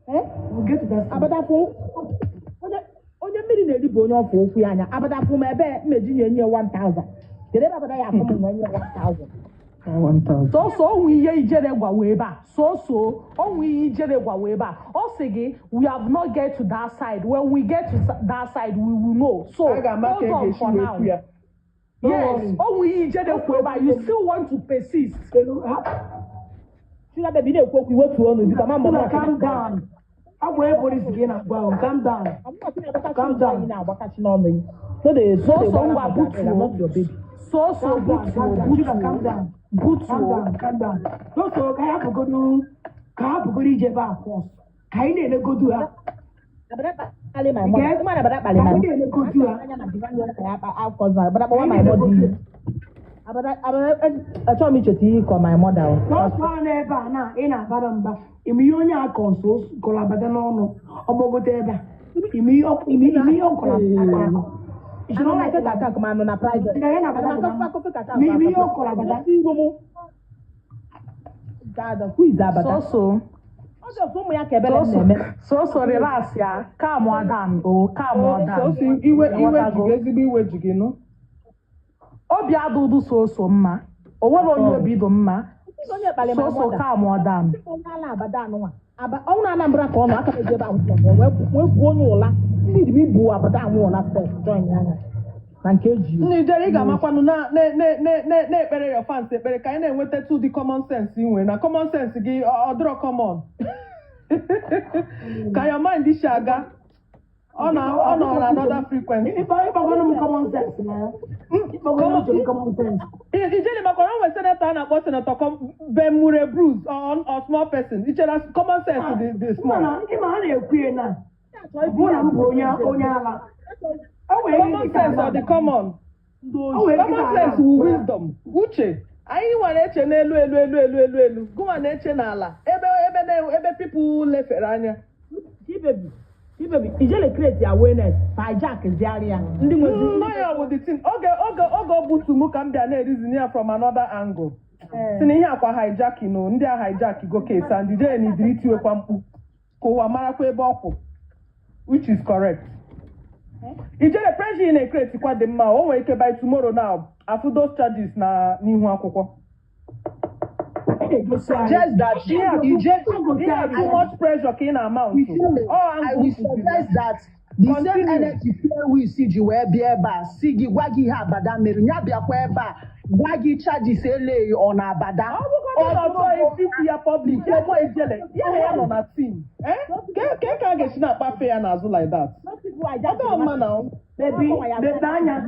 Eh? We get to that stage. Abadafụ onye mmiri na-eri bụ onye ọfụ okwu ya anya. Abadafụ m ebe mmeji nye nye 1000. Kedu ebe Abada ya afụ m nwee nye 1000? 1000. Soso, onwe ihe ijere gwawa ebe a. Soso, onwe ihe ijere gwawa ebe a. Ọ sị gị, we have not get to that side. When we get to that side, we will know. So A ga-ama ka hold e on ga-esi for wee now. kwu ya. Don't Yes, worry. onwe ihe ijere kwu ebe a. You still want to persist. Sugar baby na-ekwu okwu, iwetu ọnụ biko ma Sugar, calm down. Ọ bụ onye polisi gị na-agwa ahụ. Calm down. Calm down. Na-agbakachi n'ọnụ gị. No dey, no dey. Soso, ngwa gbara not your butuo. baby. Soso, Calm down. butuo, Calm down. Sugar, calm butuo. down. Calm Butuo. down. Calm down. So, ka hapụgodu ije ebe a first. Ka anyị na-elegodu ha. Abada kpali my mother. Yes. Ịma na Abada kpali Ka my anyị na-elegodu ha. Anya na divine ka ya akọzụ Abada kpọwa my mother iyi. Abada, Abada, achọghị m icheta ihe ịkọ my mother o. Nọọsụ ahụ n'ebe a na ị na-abara mba, ime ihe onye a kọ nso kọrọ Abada n'ọnụ ọgbagote ebe a, ime ihe ọ kọrọ Abada akọ. Anụ na ife kaka ma anụ na private. Nga ya na Abada Ana bụ akọfe akọfe kaka. Ime ihe ọ kọrọ Abada. Iru mụ. Dada, who is Abada? Soso. Ọ dị ofu ụmụ ya ka ebele Soso, na-eme. soso, relax ya. Calm down, o calm down. Soso, iwe ji gị, ezigbo iwe ji gị nụ. Obi adụdụ soso mma. O nwere onye obi dị mma. Onye kpali my Soso, mother. calm down. Onye ala Abada anụnwa. Ọnwụ na Anambra ka ọ nọ aka m eji ebe ahụ tọgbọ wee buo onye ụla. Ndị dị ibu Abada anwụ ụla sef join ya anya. Na nke eji. Nne Ijere, ị ga-amakwanụ na na-ekpere your fans ekpere ka anyị na-enweta ụdị common sense ị nwere, na common sense gị ọ dịrọ common ka your mind si aga, ọ nọ na another frequency. Ịkpọgoro m common sense na ịkpọgoro uche m common sense. Ijele, makwa na o nwere senator a na-akpọ Senator Ben Mure Bruce or small person. Ichere common sense dị small. Mana ịma ha na-ekwu ya na ọ bụrụ na m bụ onye ala o nwere ihe Common dịka sense ọ dị common? O nwere Common sense wu wisdom, uche anyị nwa na-eche n'elu elu elu elu elu elu, gụnwa na-eche n'ala ebe ebe people lefere anya. Chibaby, Chibaby, ijele create awareness hijack ziarị ya ndị nwezi. Nọ ya wụ the thing. Oge o butu m ka m bịa na-erizin ya from another angle, si na ihe akwa hijacking o, ndị a hijack go case and ijele na idiri tiwekwa mkpu ka ụwa marakwa ebe ọ kwụ, which is correct. Ijele, pressure ị na-ecreate kwa dị mma. O nwere ike by tomorrow now afụ those charges na n'ihu akwụkwọ. Suggest that Ije Ihe a too much pressure ka ị na-amount. Ijele, ọ I will suggest that the same Continue. energy we si ji wee bịa ebe a si gị gwa gị ihe Abada mere, ya bịakwa ebe a gwa gị charges eleghị ọ na Abada. Ọ bụgodị na ọ chọghị ikwu ya public, ya gwa Ijele ya na ya nọ na team. Eh? Ke ka a ga-esi na-akpafe ya n'azụ like that? Ọ dị mma na Baby, leta anya,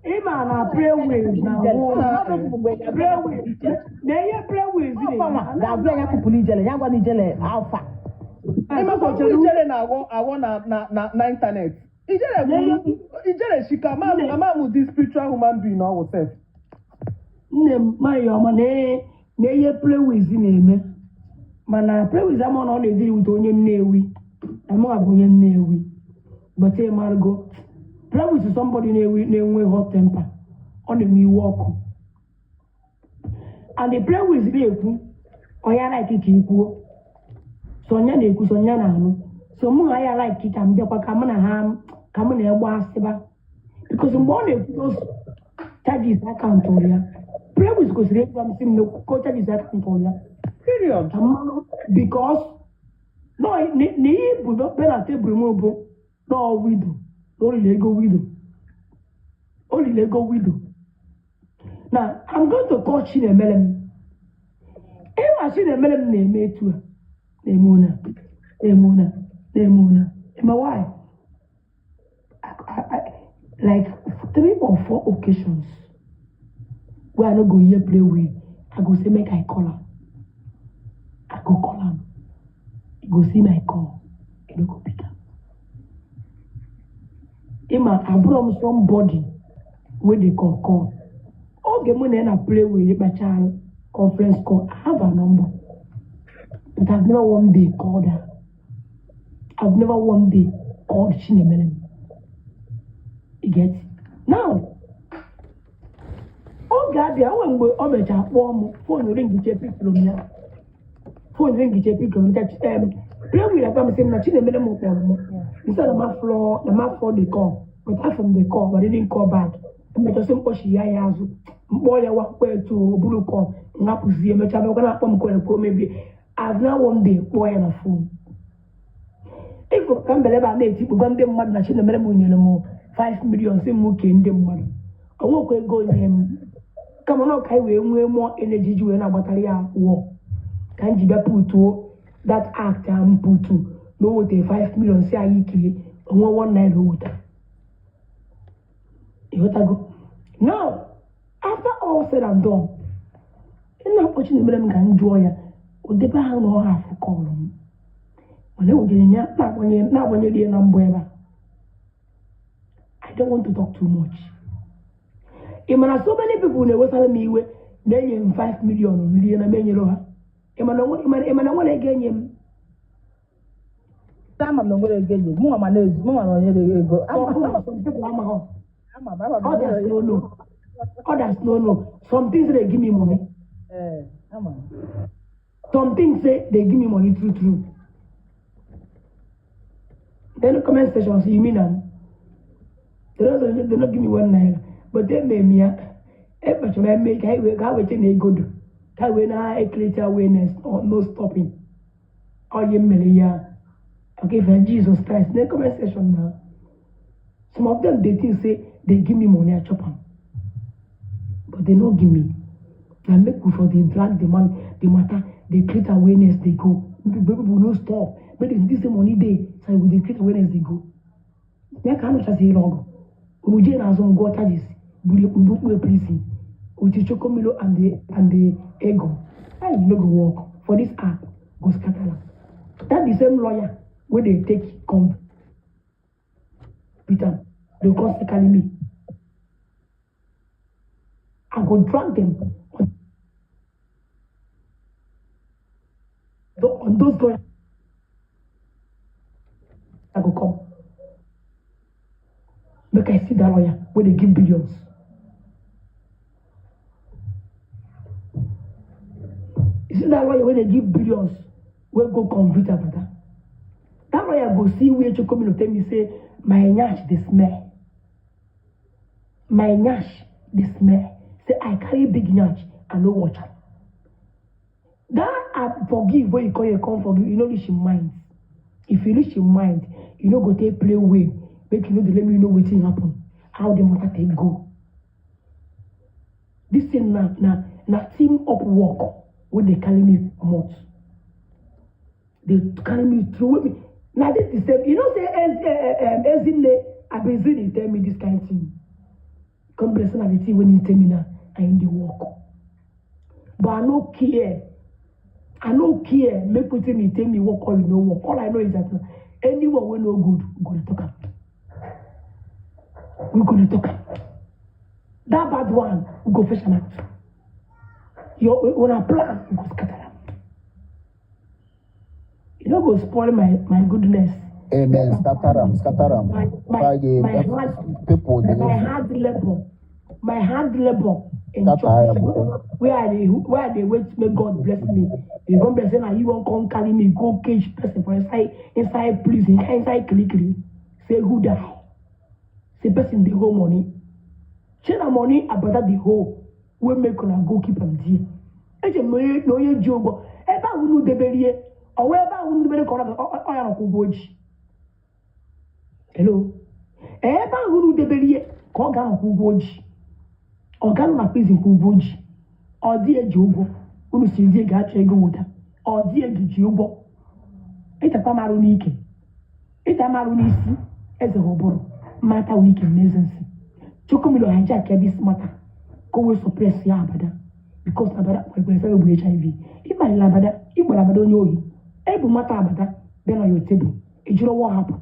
ịma na Prayrways na Prayrways na ihe Prayrways Ọfanwa ga-agwa ya kwupụrụ ijele ya, gwa na ijele alfa. Ịmakwa okwu Ijele na-aghọ aghọ na internet. Ijele bụ Ijele shika ama m ụdị spiritual human being ọ wụ sef. Nne m, maghị ọma na ihe Prayrways na-eme, mana Prayrways ama na ọ na-ediri wute onye Nnewi na mụ bụ onye Nnewi, but ịmarụgo Prayrways is somebody na-enwe hot temper, ọ na-enwe iwe ọkụ, and the Prayrways na-ekwu onye like ka ikwuo sonya na-ekwu sonya na-anụ, so mụ na ya like ka m bịakwa ka mụ na ha ka mụ na ya gbaa asịba, because mgbe ọ na-ekwu those charges akaụntụ ya, Prayrways kwesịrị ịgwa m sị m na ko charges akaụntụ ya. Period. Ka mmanụ, because no na ihe bụ bịa na tebụl m bụ nọọ widow na o riri ego widow, o riri ego widow. Now I'm going to call Chinemere m. Ịma Chinemere m na-eme etu a, na-eme una, na-eme una, na-eme una. Ịma why? Like three or four occasions wey I no go hear play with, I go say make I call am. I go call am. He go see my call. He no go pick am. Ịma abụrọ m somebody wey dey call call. Oge mụ na ya na play with kpachara conference call, I have her number. But I've never one day called her. I've never one day called Chinemere. You get? Now, oge abịa, o nwere mgbe o mechara kpọọ m, phone ring pickụrụ m ya. Phone ring pickụrụ m ya. Play with akpa m sị m na Chinemere m kpọrọ m. Instead of my floor, na my floor the call. But after the call, but I didn't call back. Emechasị m kpọchi ya ya azụ. Mkpọ ya wakpo etu o buru call. Nhapụzi emechaa bịakwa na-akpọ m kwere ka o mebie. I've now one day kpọọ ya na phone. Ifo ka mbele ebe a na-etikpu gwa ndị mmadụ na Chinemere m nyere m 5 million, si m kee ndị mmadụ. O nwekwa ego nye m. Kama na ọ ka anyị wee nwee more energy iji wee na-agbatara ya wọ. Ka m ji bịa putuo that act am putu na o wetara 5 million si anyị kee onwe 1 naira o wetara. Ịghọtago? Now, after all said and done, ị na-akpọ Chinemere m ka m jụọ ya odebe ahụ na ọ hafụ call m. Mana ewujere ya na-agbanyere ya na mbụ ebe a. I don't want to talk too much. Ị ma na so many people na-ewesara m iwe na-enye m 5 million nrie na m enyere ha. Ị ma na nwere ego enye m. Ama m na onwere ego enye mụ nwa, na-ezu mụ nwa na onyere ego. Some people amaghọ. Ama m, ama m. Others no know. Others no know. Some things they give me money. Ee, ama m. Some things say they give me money true true. Then the comment section say, you mean am? They don't give me 1 naira. But they made me ekpechara eme ka anyị wee ka ha weta na ego do ka wee na create awareness or no stopping. Ọ ihe mere ya. Okay, for Jesus Christ, na comment section now. Some of them, they think say they give me money, I chop am. But they no give me. Na make we for dey drag the man, the matter, dey create awareness, dey go. People, people no stop. Make dem think say money dey, so we dey create awareness, dey go. Ya ka anụchaziri ọgụ. Unu jee n'azụ m gụọ charges, buru ekpu prison. With Chokomilo and the ego. How you no go work for this app go scatter am. That the same lawyer wey dey take come with am, dey come still carry me. I go drag them on those lawyers. I go come. Make I see that lawyer wey dey give billions. You see that lawyer wey dey give billions wey go convict Abada? That lawyer go see where Chokomilo tell me say my nyash dey smell. My nyash dey smell. Say I carry big nyash, I no watch am. That I forgive wey you call you come forgive, you no reach him mind. If you reach him mind, you no go take play way. Make you no dey let me know wetin happen, how the matter take go. This thing na team up work wey dey carry me comot. Dey carry me through me. Na this the same. You know say Ezinne Abezi dey tell me this kind thing. Come bless na the thing wey he tell me now, I in dey work. But I no care. I no care. Make wetin he tell me work or e no work. All I know is that anyone wey no good, we go dey talk am. We go dey talk am. That bad one, we go fetch am out. Your una plan, we go scatter am. You no go spoil my goodness. Amen. Scatter am, scatter am. My Friday, my hard people dey my hard labour, my hard labour in scatter church am. where I dey wait make God bless me. If God bless say na you wan come carry me go cage person for inside prison, inside kirikiri. Say who die? Say person dey hold money. Shey na money Abada dey hold wey make una go keep am there? Eche m na onye ji ụgwọ ebe ahụ unu debere ihe ọwa ebe ahụ unu debere ka ọ ya nọkwa ụgwọ o ji. Hello? Ebe ahụ unu debere ihe ka ọ ga-anọkwa ụgwọ o ji. Ọ ga-anọ na prison kwa ụgwọ o ji. Ọ dị eji ụgwọ. Unu si die ga-achọ ego wụta. Ọ die gị ji ụgwọ. Ịtakwa marụ n'ike. Ịta marụ n'isi eze ha ụbụrụ. Mata wike n'eze nsị. Chokomilo hijack this matter. Ka o wee suppress ya Abada. Because Abada kwekwere sị bụ HIV. Ịkparịla Abada, ịgbara Abada onye ohi. Ebu mata Abada bịa na your table. Ejiri ọwa hapụ.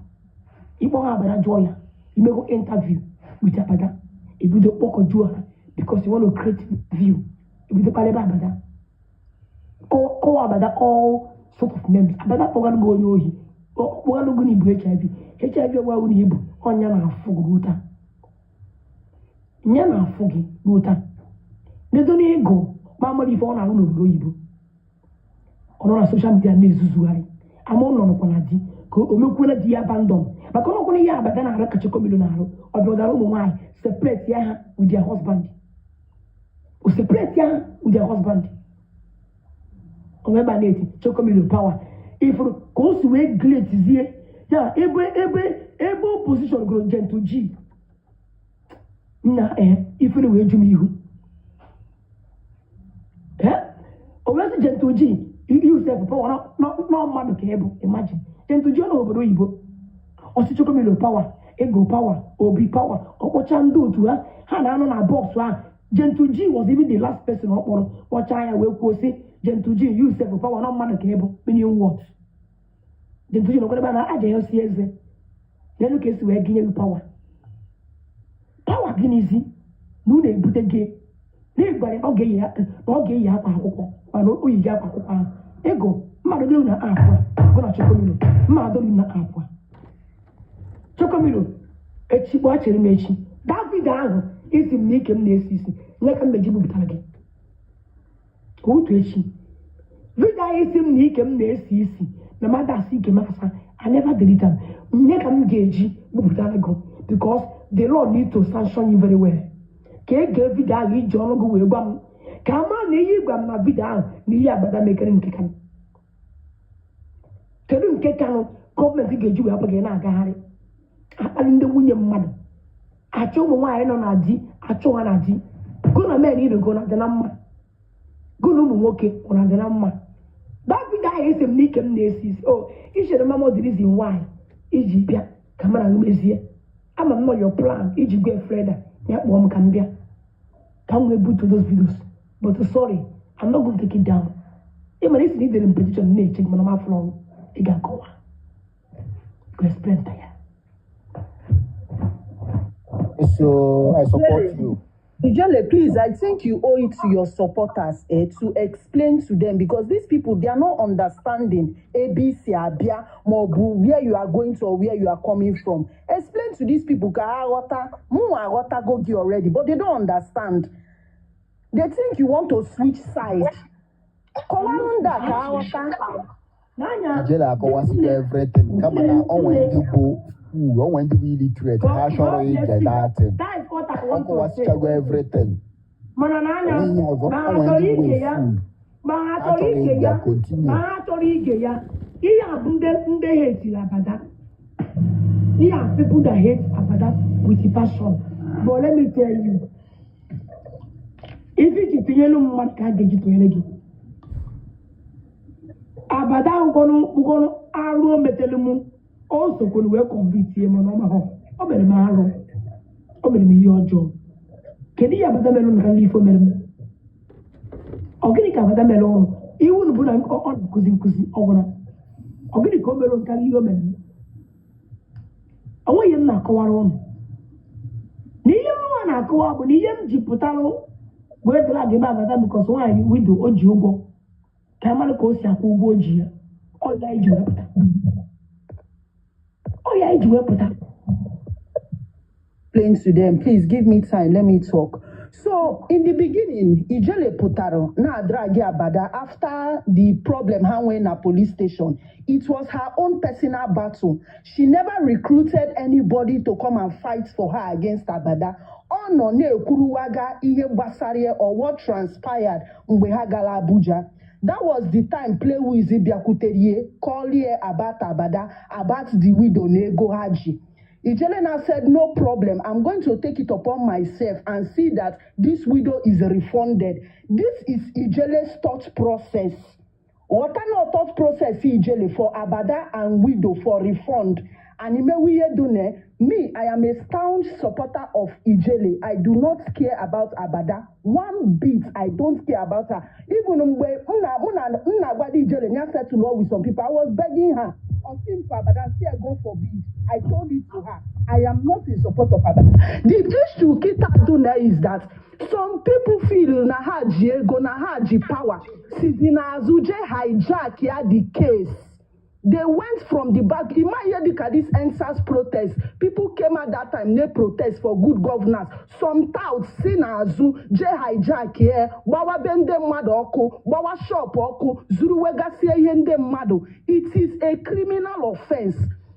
Ịkpọ ha Abada jụọ ya. Imego interview with Abada. Ebido kpọkọjuo ha because you want to create view. Ebido kparịba Abada. Kọwa Abada all sort of names. Abada kpọgalụ gị onye ohi. Kpọgalụ gị na ibu HIV. HIV ọgwa na ibu ọnya na-afụ gị ruo taa. Nya na-afụ gị ruo taa. Nedo n'ego ma amara ife ọ na-arụ n'obodo oyibo. Ọ nọ na social media na-ezuzugharị. Ama ọ nọrọkwa na di ka o mekwuola di ya abandon. Maka ọ nọkwana ihe Abada na-arụ ka Chokomilo na-arụ. Ọ bịara ụmụ nwaanyị separate ya ha with their husband. O separate ya ha with their husband. Onwe ebe a na-eti Chokomilo power. Ifuru ka o si wee gletizie ya ebe o position gụrụ Gentle G na ee ifere wee ju m ihu. Ee, o wee sị Gentle G, you sef power nọ mmadụ ka ị bụ. Imagine Gentle G ọ n'obodo oyibo, ọsị Chokomilo power, ego power, obi power, ọkpọcha ndị otu ha ha na-anọ na box ahụ. Gentle G was even the last person ọ kpọrọ. Kpọchaa ya wee kwuo sị, "Gentle G, you sef power, nọ mmadụ ka ị bụ," meaning what? Gentle G nọkwara ebe a na aja ya si eze n'elu ka esi wee gịnye gị power. Power gịnịzi na unu ebute gị n'ịgwara na ọ ga-eyi na ọ ga-eyi akwa akwụkwọ, mana o yi gị akwa akwụkwọ ahụ ego mmadụ gị na app a gụ na Chokomilo mmadụ na app a Chokomilo echi kpọchere m echi. That video ahụ isi m na ike m na-esi isi nye ka mmeji bupụtara gị otu echi. Video ahụ isi m na ike m na-esi isi na mmadụ asị ike m asa, I never delete am. Nye ka m ga-eji bupụtara gị because the law need to sanction you very well. Ka e gee video ahụ iji ọnụ gị wee gwa m ka a mara na ihe ịgwa m na video ahụ na ihe Abada mekere nke kanụ. Kedu nke kanụ gọọmenti ga-eji wee hapụ gị na-agagharị akpali ndị nwunye mmadụ, achọ ụmụ nwaanyị nọ na di, achọ ha na di? Gụ na men ibe gụ na dị na mma, gụ na ụmụ nwoke ọ na-adị na mma. That video ahụ esi m n'ike m na-esi isi o ichere mama the reason why iji bịa ka mara gị mezie. Ama m nọ your plan iji gwa Freda ya kpọọ m ka m bịa ka m wee butu those videos, but sorry, I'm not going to take it down. Ị mara isi na idere m petition na-eche gị, mana m afụrụ ọrụ ị ga-akọwa go explain ya. So I support you. Ijele, please, I think you owe it to your supporters to explain to them because these people, they are not understanding ABC Abia, maọbụ where you are going to or where you are coming from. Explain to these people ka ha ghọta, mụnwa aghọtago gị already, but they don't understand. They think you want to switch side. Kọwarụ ndị a ka ha ghọta. N'anya. Ijele akọwasịgo everything kama na ọ nwere ndị bụ fool, o nwere ndị bụ illiterate, ha chọrọ ige that thing. That is what I Ọ want to say. kọwasịchago everything. Mana n'anya, Onwe ihe ọzọ, ma ha o nwere chọrọ ndị bụ ige ya, fool. ma ha Ha chọrọ chọrọ ige ige ya, continue. ma ha chọrọ ige ya. Ihe a bụ ndị hate Abada. Ihe a people that hate Abada with passion. But let me tell you, ife iji tinyelu mmadụ ka a ga-eji tụnyere gị. Abada ụkọnụ arụ o metelu m, o sokwuru wee convict ya, mana ọ mahụ o mere m arụ, o mere m ihe ọjọọ. Kedu ihe Abada mere ụnụ ka ndị ifo mere m? Ọ gịnị ka Abada mere ụnụ? Iwu unu bụ na ọ na-akụzi nkụzi ọ gwụra. Ọ gịnị ka o mere ụnụ karịa ihe o mere m? Ọ nweghị ihe m na-akọwara ụnụ na ihe mụnwa na-akọwa bụ na ihe m ji pụtarụ wee drag ebe Abada because nwaanyị widow o ji ụgwọ ka a mara ka o si akwụ ụgwọ o ji ya. Ọ ya iji wee pụta, ọ ya iji wee pụta. Explain to them. Please give me time. Let me talk. So in the beginning, Ijele pụtara na drag Abada after the problem ha nwee na police station. It was her own personal battle. She never recruited anybody to come and fight for her against Abada. Ọ nọ na-ekwuruwaga ihe gbasara ya or what transpired mgbe ha gara Abuja. That was the time Playwiz bịakwutere ihe, call here about Abada, about the widow na ego ha ji. Ijele now said, no problem. I'm going to take it upon myself and see that this widow is refunded. This is Ijele's thought process. Ghọta na thought process Ijele for Abada and widow for refund. And imewe ihe dune, me, I am a staunch supporter of Ijele. I do not care about Abada. One bit, I don't care about her. Even mgbe m na mụ na m na-agwado Ijele ya settle all with some people, I was begging her. Ọ sị m for Abada, say God forbid. I told it to her. I am not in support of Abada. The issue kita do now is that some people feel na ha ji ego, na ha ji power. Sizi n'azụ jee hijack ya the case. They went from the back. Ima ihe dịka this EndSARS protest. People came at that time na protest for good governance. Some touts si n'azụ jee hijack ya, gbawa be ndị mmadụ ọkụ, gbawa shop ọkụ, zuru wegasịa ihe ndị mmadụ. It is a criminal offense.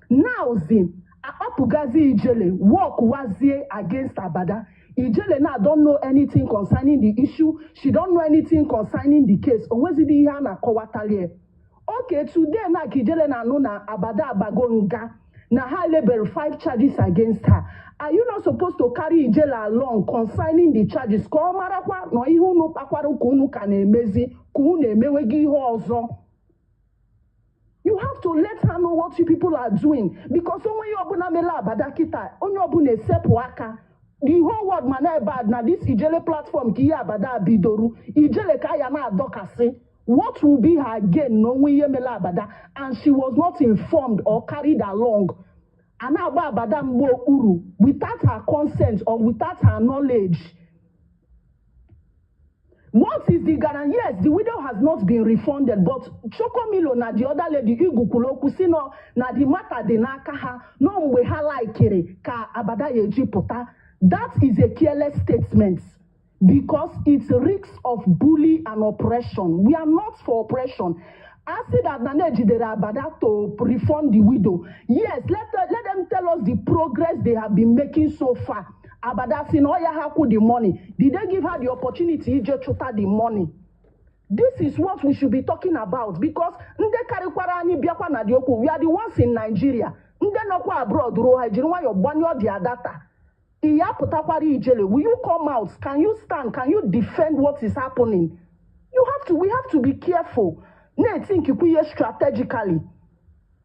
Now zi, akpapụgazi Ijele, work wazie against Abada. Ijele now don't know anything concerning the issue. She don't know anything concerning the case. Onwezidi ihe a na-akọwatali. Okay, today na ka Ijele na-anụ na Abada abago nga na ha label five charges against her. Are you not supposed to carry Ijele along concerning the charges? Ka ọ marakwa na ihe unu kpakwara ka unu ka na-emezi ka unu emewego ihe ọzọ. You have to let her know what you people are doing because onwe ya ọbụla mele Abada kịta onye ọbụla esepụ aka. The whole world ma na ebe a na this Ijele platform ka ihe Abada bidoru Ijele ka ya na-adọkasị. What will be her gain na onwe ihe mele Abada and she was not informed or carried along? A na-agba Abada mgbe okpuru without her consent or without her knowledge. What is the guarantee? Yes, the widow has not been refunded, but Chokomilo na the other lady Igwu okwu si no na the matter dị n'aka ha no mgbe ha laikiri ka Abada ya eji pụta. That is a careless statement because it's risks of bully and oppression. We are not for oppression. I see that Nane jidere Abada to refund the widow. Yes, let them tell us the progress they have been making so far. Abada si na ọ ya ha kwụ the money. Did they give her the opportunity ije chụta the money? This is what we should be talking about because ndị karịkwara anyị bịakwa na the okwu, we are the ones in Nigeria. Ndị nọkwa abroad ruo ha ejiri nwayọọ gbanyụọ their data. Ị ya pụtakwara Ijele, will you come out? Can you stand? Can you defend what is happening? You have to, we have to be careful. Na-etinkikwu ihe strategically.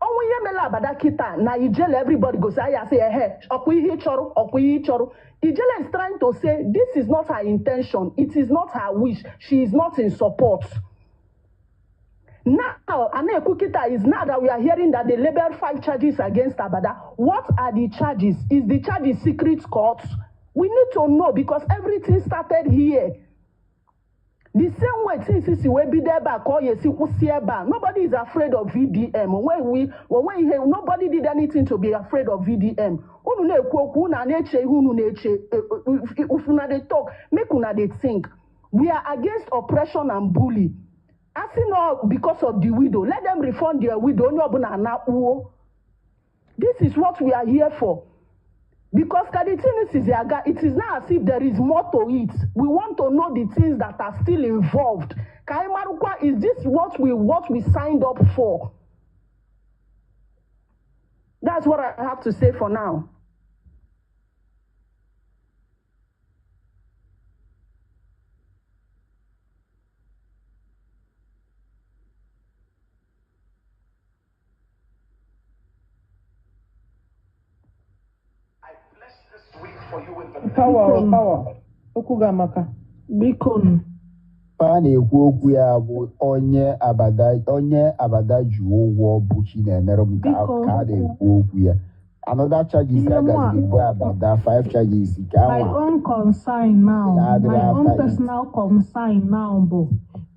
Ọnwụ ihe mere Abada kịta na Ijele everybody go say ya say ehe ọkwa ihe ị chọrọ ọkwa ihe ị chọrọ. Ijele is trying to say this is not her intention, it is not her wish, she is not in support. Now, Aneku Kita is now that we are hearing that they labeled five charges against Abada. What are the charges? Is the charges secret court? We need to know because everything started here. The same way things si wee bido ebe a ka ọ ya esi kwụsị ebe a. Nobody is afraid of VDM. Onwe we onwe ihe nobody did anything to be afraid of VDM. Unu na-ekwu okwu unu a na-eche ihe unu na-eche. If una dey talk, make una dey think. We are against oppression and bully. Asị na because of the widow, let them refund their widow. Onye ọbụla anakpuo. This is what we are here for. Because ka the thing is aga, it is not as if there is more to it. We want to know the things that are still involved. Ka anyị marụkwa, is this what we signed up for? That's what I have to say for now. Power, oh, power. Okwu gị amaka. Biko nụ. A na-ekwu okwu ya bụ onye Abada ji ụgwọ bụ Chinemerem ka Biko. ka a na-ekwu okwu ya. Another charges Ihe a mụ a gaziri bụ Abada five charges ka my anwa own concern now, na-adịrị my own after it. Personal concern now bụ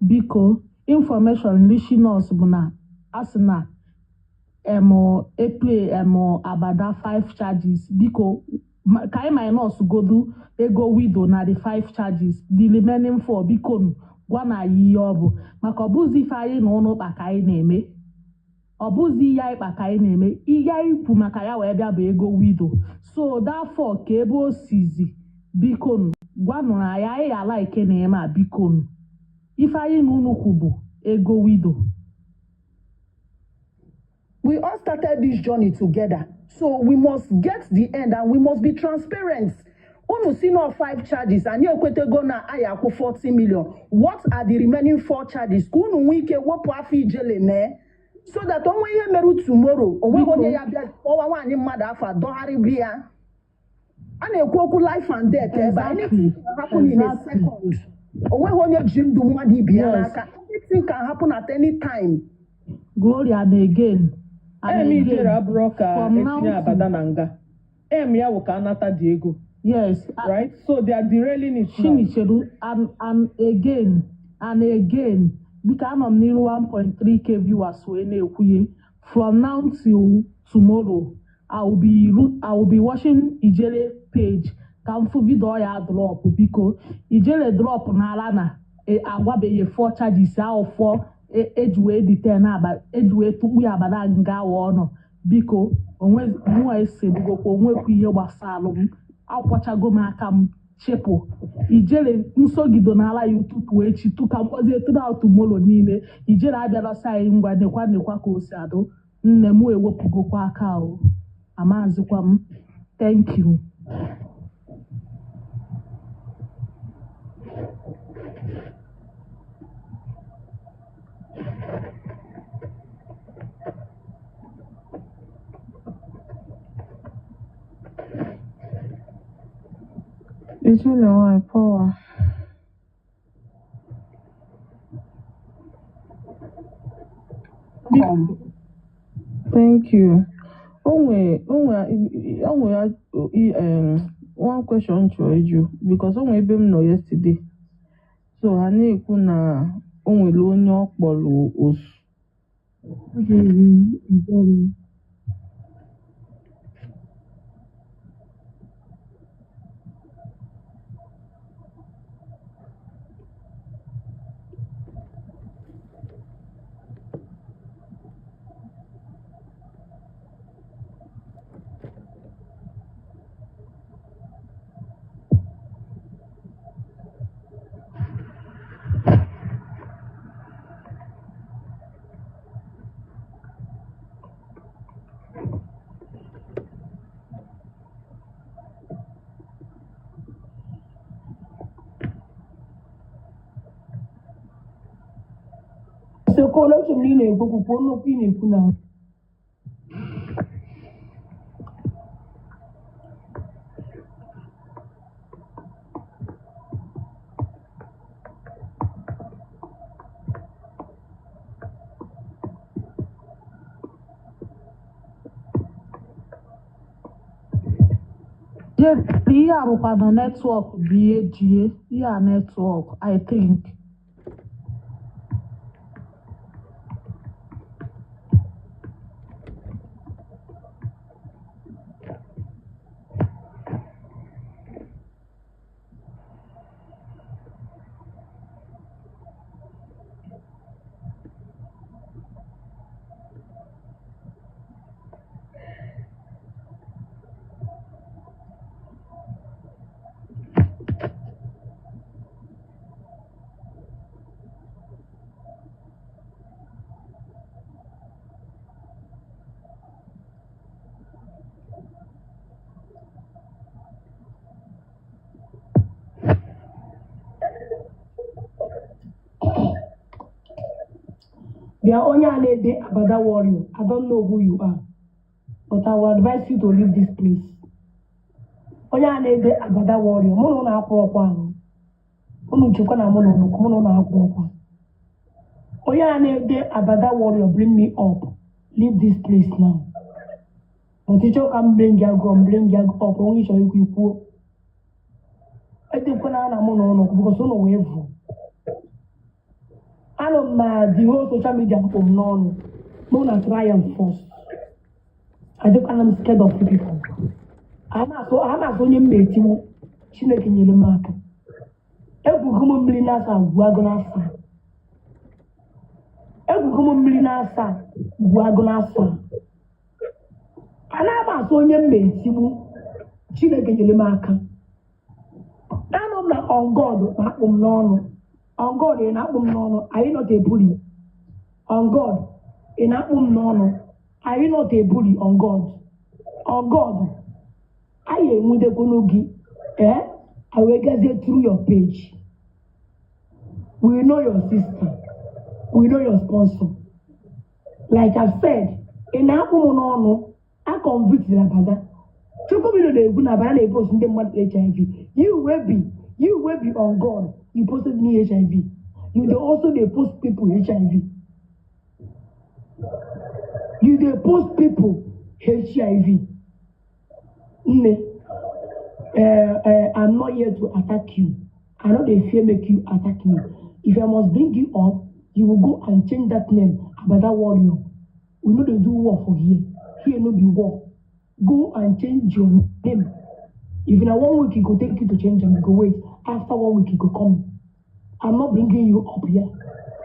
biko information reaching us bụ na a sị na em eple em Abada five charges. Biko ka anyị minus godu ego widow na the five charges, the remaining four, biko nụ, gwa na anyị ihe ọ bụ maka ọ bụzi ife anyị na ụnụ kpa ka anyị na-eme ọ bụzi ihe anyị kpa ka anyị na-eme ihe anyị kwu maka ya wee bịa bụ ego widow. So therefore ka ebe o sizi biko nụ, gwanụ na anyị anyị ala ike na-eme a biko nụ. Ife anyị na unu kwu bụ ego widow. We all started this journey together, so we must get the end and we must be transparent. Unu si no five charges, anyị ekwetego na anyị akwụ 40 million. What are the remaining four charges? Ka unu nwee ike wepụ afọ Ijele mee, so that onwe ihe merụ tomorrow, onweghị onye ya bịa kpọwa nwaanyị mmadụ afọ adọgharịbụ ya. A na-ekwu okwu life and death ebe a. Anything can happen in a second. Onweghị onye ji ndụ mmadụ ibe ya n'aka. Anything can happen at any time. Glory and again and Em ijere again abụrụ ka from now etinye to Abada na nga. Em ya wụ ka anata dị ego. Yes. Right? So they are derailing it now. Chinicheru and again and again, biko, anọ m n'iru 1.3K viewers wee na-ekwuye, from now till tomorrow, I will be watching Ijele page ka m fụ video ya drop. Biko, Ijele drop n'ala na agwabeghị four charges ahụ, four eji wee detain aba, eji wee tukpu ya Abada nga awa ọnụ. Biko, onwe mụa esegbugokwa onwekwa ihe gbasalụ m. Akwachago m aka m chịpụ Ijele nsogide n'ala ya ụtụtụ echi tụka mkpọzie throughout tomorrow niile. Ijele abịala sị anyị ngwa, nekwa nekwa ka o si adụ. Nne m, ewepụgokwa aka o, amazịkwa m. Thank you. Ijele nwanyị power. Come. Thank you. O nwe one question m chọrọ ịjụ, because o nwe ebe m nọ yesterday. So ha na-ekwu na o nwere onye ọ kpọrọ osu. Ọ ga-eri ijere. Sokolo, uche m na ị na-ekwu okwu, kwuo nnukwu ị na-ekwu na Jerry, ihe a bụkwa na network bụ ihe jie ihe a, network, I think. Bịa, onye a na-ede Abada warrior, I don't know who you are, but I will advise you to leave this place. Onye a na-ede Abada warrior, mụ na ụnụ akwụ ọkwa ahụ. Unu chekwa na mụ na ụnụ, mụ na ụnụ akwụ ọkwa. Onye a na-ede Abada warrior, bring me up. Leave this place now. But ịchọ ka m bring ya go, m bring ya up, onye ịchọrọ ikwu ikwuo. Edekwana na mụ na ụnụ because ụnụ wee vụ. Anọ m na the whole social media mkpụ m n'ọnụ. Mụ na try am first. Adịkwana m scared of you people. A na-asụ onye m na-etigbu. Chineke nyere m aka. Egwugo m mmiri na-asa gwuo agụ na-asa. Egwugo m mmiri na-asa gwuo agụ na-asa. A na m asụ onye m na-etigbu. Chineke nyere m aka. Anọ m na on God na-akpụ m n'ọnụ. On God, ị na-akpụ m n'ọnụ. Are you not a bully? On God, ị na-akpụ m n'ọnụ. Are you not a bully on God? On God, anyị enwudekwunu gị, eh? I wee gazie through your page. We know your sister. We know your sponsor. Like I've said, ị na-akpụ m n'ọnụ, a convict na Abada. Chukwubido na-egwu na Abada na-epost ndị mmadụ HIV. You wey be on God, you posted me HIV. You dey also dey post people HIV. You dey post people HIV. Nne, I'm not here to attack you. I no dey fear make you attack me. If I must bring you up, you will go and change that name, Abada Warrior. We no dey do war for here. Here no be war. Go and change your name. If na one week e go take you to change am, you go wait. After one week you go come. I'm not bringing you up here.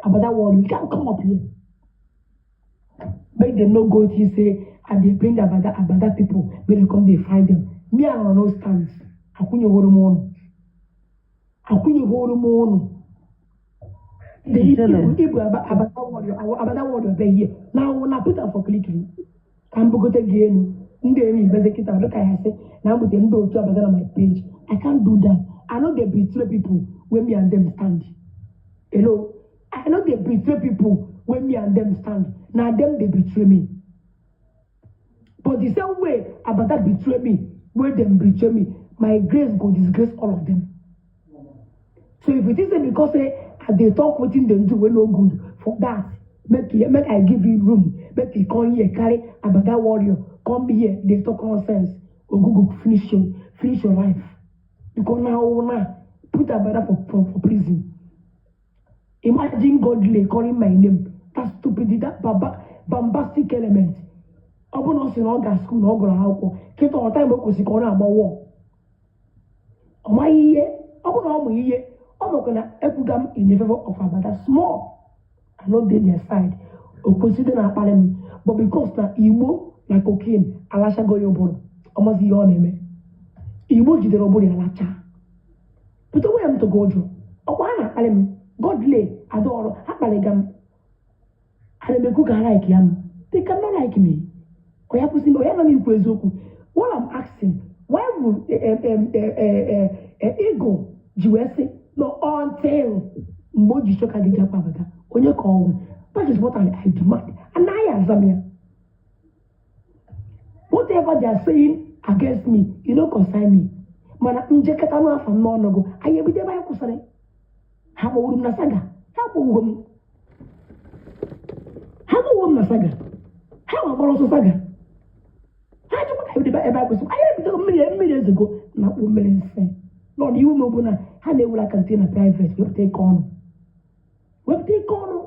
Abada Warrior, you can't come up here. Make dem no go think say I dey bring Abada Abada people, make dem come dey fight them. Me, I no stand. Akwụnyehoro m ụnụ. Akwụnyehoro m ụnụ. The Ijele. Ibu Abada Warrior, Abada Warrior bịa here. Now, na put am for kirikiri. Ka m bugote gị elu. Ndị emi ibeze kịta dịka ya sị na m bute ndị otu Abada na my page. I can't do that. I no dey betray people wey me and them stand. Hello? I no dey betray people wey me and them stand. Na them dey betray me. But the same way Abada betray me, wey dem betray me, my grace go disgrace all of them. So if it is say because say I dey talk wetin dem do wey no good for that, make I give you room, make you come here carry Abada Warrior, come here dey talk nonsense. Ogugu finish your life. Because now now put Abada for prison. Imagine Godly calling my name. That stupid, that baba, bombastic element. Ọ bụrụ na ọ sị na ọ ga school na ọ gụrụ akwụkwọ kịta ọ time o kwesịrị ka ọ na-agba wọọ, ọ maghị ihe. Ọ bụrụ na ọ mụ ihe ọ makwa na ekwuga m in the favor of Abada small. I no dey their side. O kwesịrị na-akparị m, but because na Igbo na cocaine alachago ya ụbụrụ, ọ mazi ihe ọ na-eme. Igbo jidere ụbụrụ ya lacha pụta onwe ya m tụgo ụjọ. Ọkwa ha na-akparị m, Godly adaọrụ ha kparịga m. Ana m ekwu ka ha like ya m, they cannot like me. Ọ ya kwụsị m, ọ ya na m ikwu eziokwu. What I'm asking, why would Eagle ji wee sị no until mgbe o ji chọ ka gị jakwa Abada onye ka ọnwụ? That is what I demand. Anaghị aza m ya. Whatever they are saying against me, e no concern me. Mana njekọta n'afọ m n'ọnụgụ anyị ebido ebe anyị kwụsịrị. Ha kpọgburu m na saga, ha kpọgburu m, ha kpọgburu m na saga, ha nwa gbara ọsọ saga. Ha chọkwa ka ebido ebe anyị kwụsịrị. Anyị ebido mmiri ezego na akpụ mmiri nsị nọ n'iwu m bụ na ha na-ewere aka na private wepụta ike ọnụ, wepụta ike ọnụ.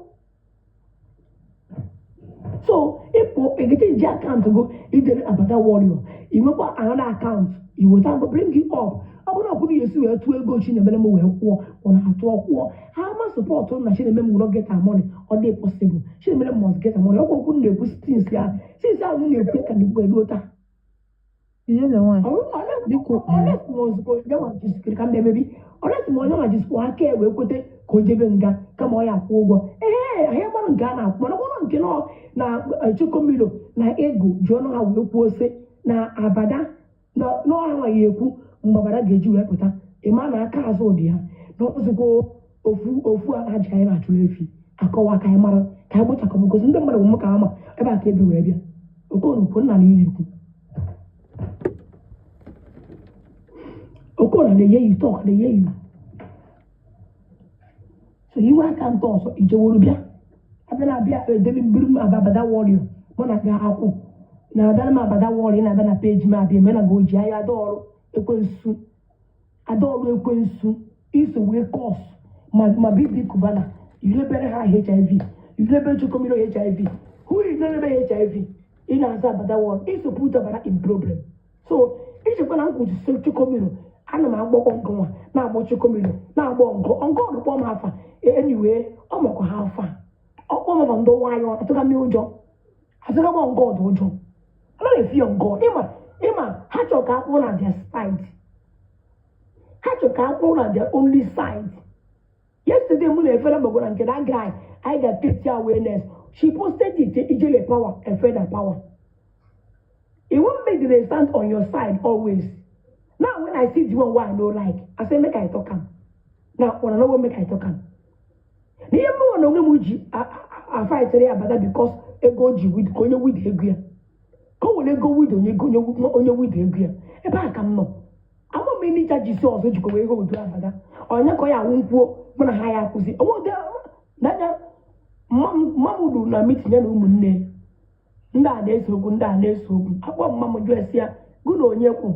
So ịpụ egete nji account gị idere Abada Warrior, ị nwekwa another account iweta go bring it up. Ọ bụrụ na ọkwụrụ ya esi wee tụọ ego Chinemere m wee kwụọ, ọ na-atụ ọkwụọ ha ma support na Chinemere m will not get her money. Ọ dị possible? Chinemere must get her money. Ọkwa okwu m na-ekwu since ya, since ahụ m na-ekwu ka na-ekwu eruo taa. Ijele nwanyị, biko. Unless ma ozugbo ya nwa jisikiri ka m na-emebi, unless ma onye nwa jisikwa aka e wee kwete ka o jebe nga kama ọ ya akwụ ụgwọ. Ee, ahịa gbarụ nke a na-akwụ, mana ọbụrụ nke nọ na Chokomilo na ego ji ọnụ ha wee kwuo sị na Abada na ọha nwaghị ekwu mgbe Abada ga-eji wee pụta. Ịma na aka azụ dị ya na ọzụkwa ofu ofu a na-aji anyị na-achụrụ efi akọwa ka anyị mara ka anyị gbochakọ gosi ndị mmadụ bụ m ka ama ebe a ka ebi wee bịa. Okonukwu nna na ihe ekwu. Okona dey hear you talk, dey hear you. So iwe aka ntọ ọzọ ijeworo bịa abịa na abịa edebe mburu m Abada Warrior mụ na ga akwụ na abịa m Abada Warrior na-abịa na peji m abịa eme na ga oji ahịa adaọrụ ekwensu, adaọrụ ekwensu iso wee kọs ma bibi kubana ilebere ha HIV, ilebere Chukwumiro HIV, who is not HIV. Ị na-aza Abada Warrior, iso put Abada in problem. So ichekwa na nkwuchi Chukwumiro, ana m agbọkọ nkụ nwa na-agbọ Chukwumiro na-agbọ nkụ nkụ ọdụkpọ m afa. Anyway, ọ makwa ha afa ọkpọ m afa. Ndị nwayọ atụga m ụjọ, atụga m nkụ ọdụ ụjọ. I no dey fear nkụ. Ịma ha chọrọ ka akwụ na their side, ha chọrọ ka akwụ na their only side. Yesterday mụ na efere gbagoro nke that guy anyị ga-create awareness. She posted it, Ijele power and Feather power. It won't make the stand on your side always. Now when I see the one wey I no like, I say make I talk am. Now una no wan make I talk am. Na ihe mụnwa na onwe m ji afightịrị ya Abada because ego o ji wid ka onye wid ego ya. Ka o were ego wid onye ego onye wid ego ya. Ebe a ka m nọ. Ama m ndị charges ọzọ jikwa wee hold Abada. Onye ka ọ ya awụ nkwuo mụ na ha ya akwụsị. Onwe ụdị n'anya mma m ruru na meeting ya na ụmụnne ndị a na-ese okwu, ndị a na-ese okwu. Akpọ mma m jụọ esi ya, gụ na onye kwu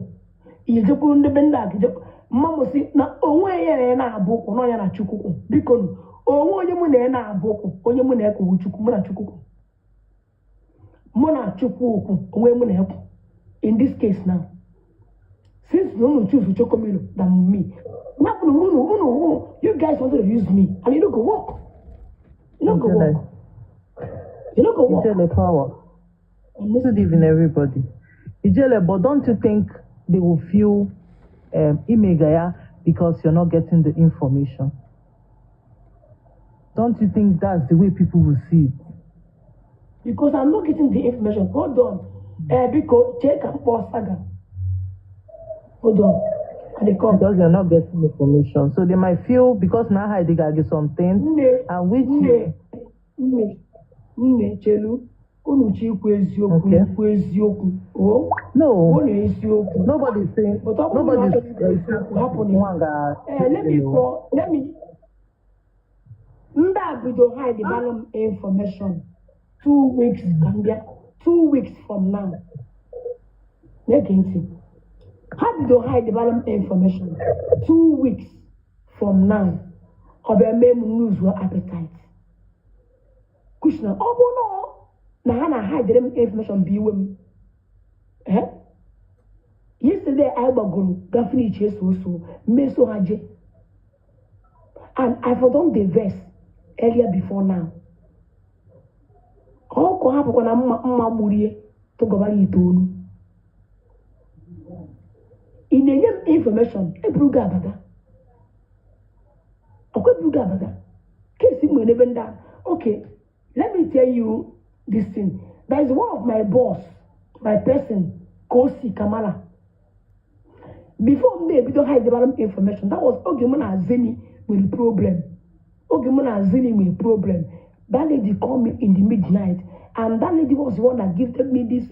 ihe jekwuru ndị be ndị a gị. Mma m sị na onwe ya na ya na-abụ ụkwụ nọ ya na Chukwu kwụ. Biko nụ, onwe onye mụ na ya na-abụ ụkwụ, onye mụ na ya kwụ Chukwu, mụ na Chukwu kwụ, mụ na Chukwu okwu onwe mụ na ya kwụ. In this case now, since na unu choose Chokomilo than me, na unu you guys wanted to use me and e no go work, e no go Ijele, work, e no go work. Ijele power. Good evening, everybody. Ijele, but don't you think they will feel imegaya because you're not getting the information? Don't you think that's the way people will see it? Because I'm not getting the information. Hold on. Biko, check and pause saga. Hold on. I dey come. Because you're not getting information. So they might feel because now they got get some things Nne, and which nne, nne, nne, chelu. Unu chi ikwu eziokwu, ikwu eziokwu. Oh, No, unu eziokwu. Nobody's saying But ọ bụrụ na nobody's achọghị ikwu eziokwu, hapụ na ya. Mwanga. Let me call, let me. Ndị a bido hide balụ m information 2 weeks ka m bịa. 2 weeks from now. Na-ege ntị. Ha bido hide balụ m information 2 weeks from now. Ọ bịa mee m lose appetite. Kushna, ọ bụ na ha na hide m information bụ iwe m. Eh? Yesterday anyị gbagoro ga finish eso so mmeso ha je. And I for don dey vex earlier before now. Ọkụ hapụkwa na mma mma gburie tụgọbara itoolu. Ị na-enye m information eburugo Abada. Ọkwa eburugo Abada. Case nwere n'ebe ndị a. Okay, let me tell you this thing. There is one of my boss, my person, Kosi Kamala. Before m na-ebido hidebara m information, that was oge mụ na Zeni nwere problem. Oge mụ na Zeni nwere problem. That lady called me in the midnight, and that lady was the one that gifted me this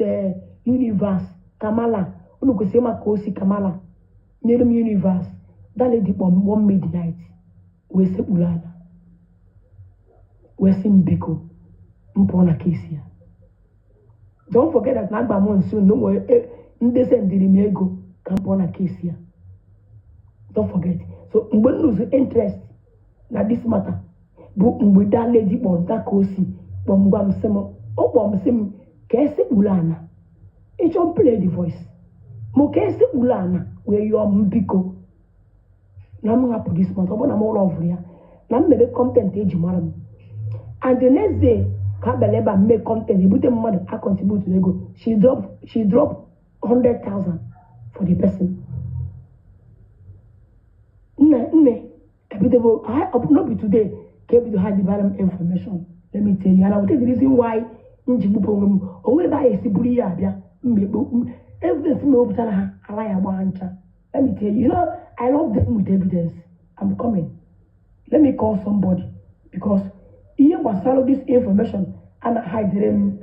universe, Kamala. Unu kwesịrị ịma Kosi Kamala. Nyere m universe. That lady kpọrọ m one midnight, wee sekpuru ala. Wee sị m biko, m pụọ na case ya. Don't forget that na agba m nso na o nwere ndị sendịrị m ego ka m pụọ na case ya. Don't forget. So mgbe m lose interest na this matter bụ mgbe that lady kpọrọ that ka o si kpọọ m, gwa m sị m, ọ kpọọ m sị m ka esekpuru ana. Ịchọ m play the voice mụ ka esekpuru ana wee yọọ m biko na m hapụ this matter. Ọ bụrụ na m ụlọ ọvụrụ ya na m mere content eji mara m. And the next day ka a bịara ebe a mee content ebute mmadụ a contribute ego, she drop 100,000 for the person. Nne, nne, ebidogo no be today ka ebido ha dibara m information. Let me tell you, and I will tell you the reason why m ji gbupụ onwe m onwe ebe a esi buru ihe abịa mmekpe evidence m ewepụtara ha ala ya gbaa ncha. Let me tell you, you know I love them with evidence. I'm coming. Let me call somebody because ihe gbasara this information a na hidere m.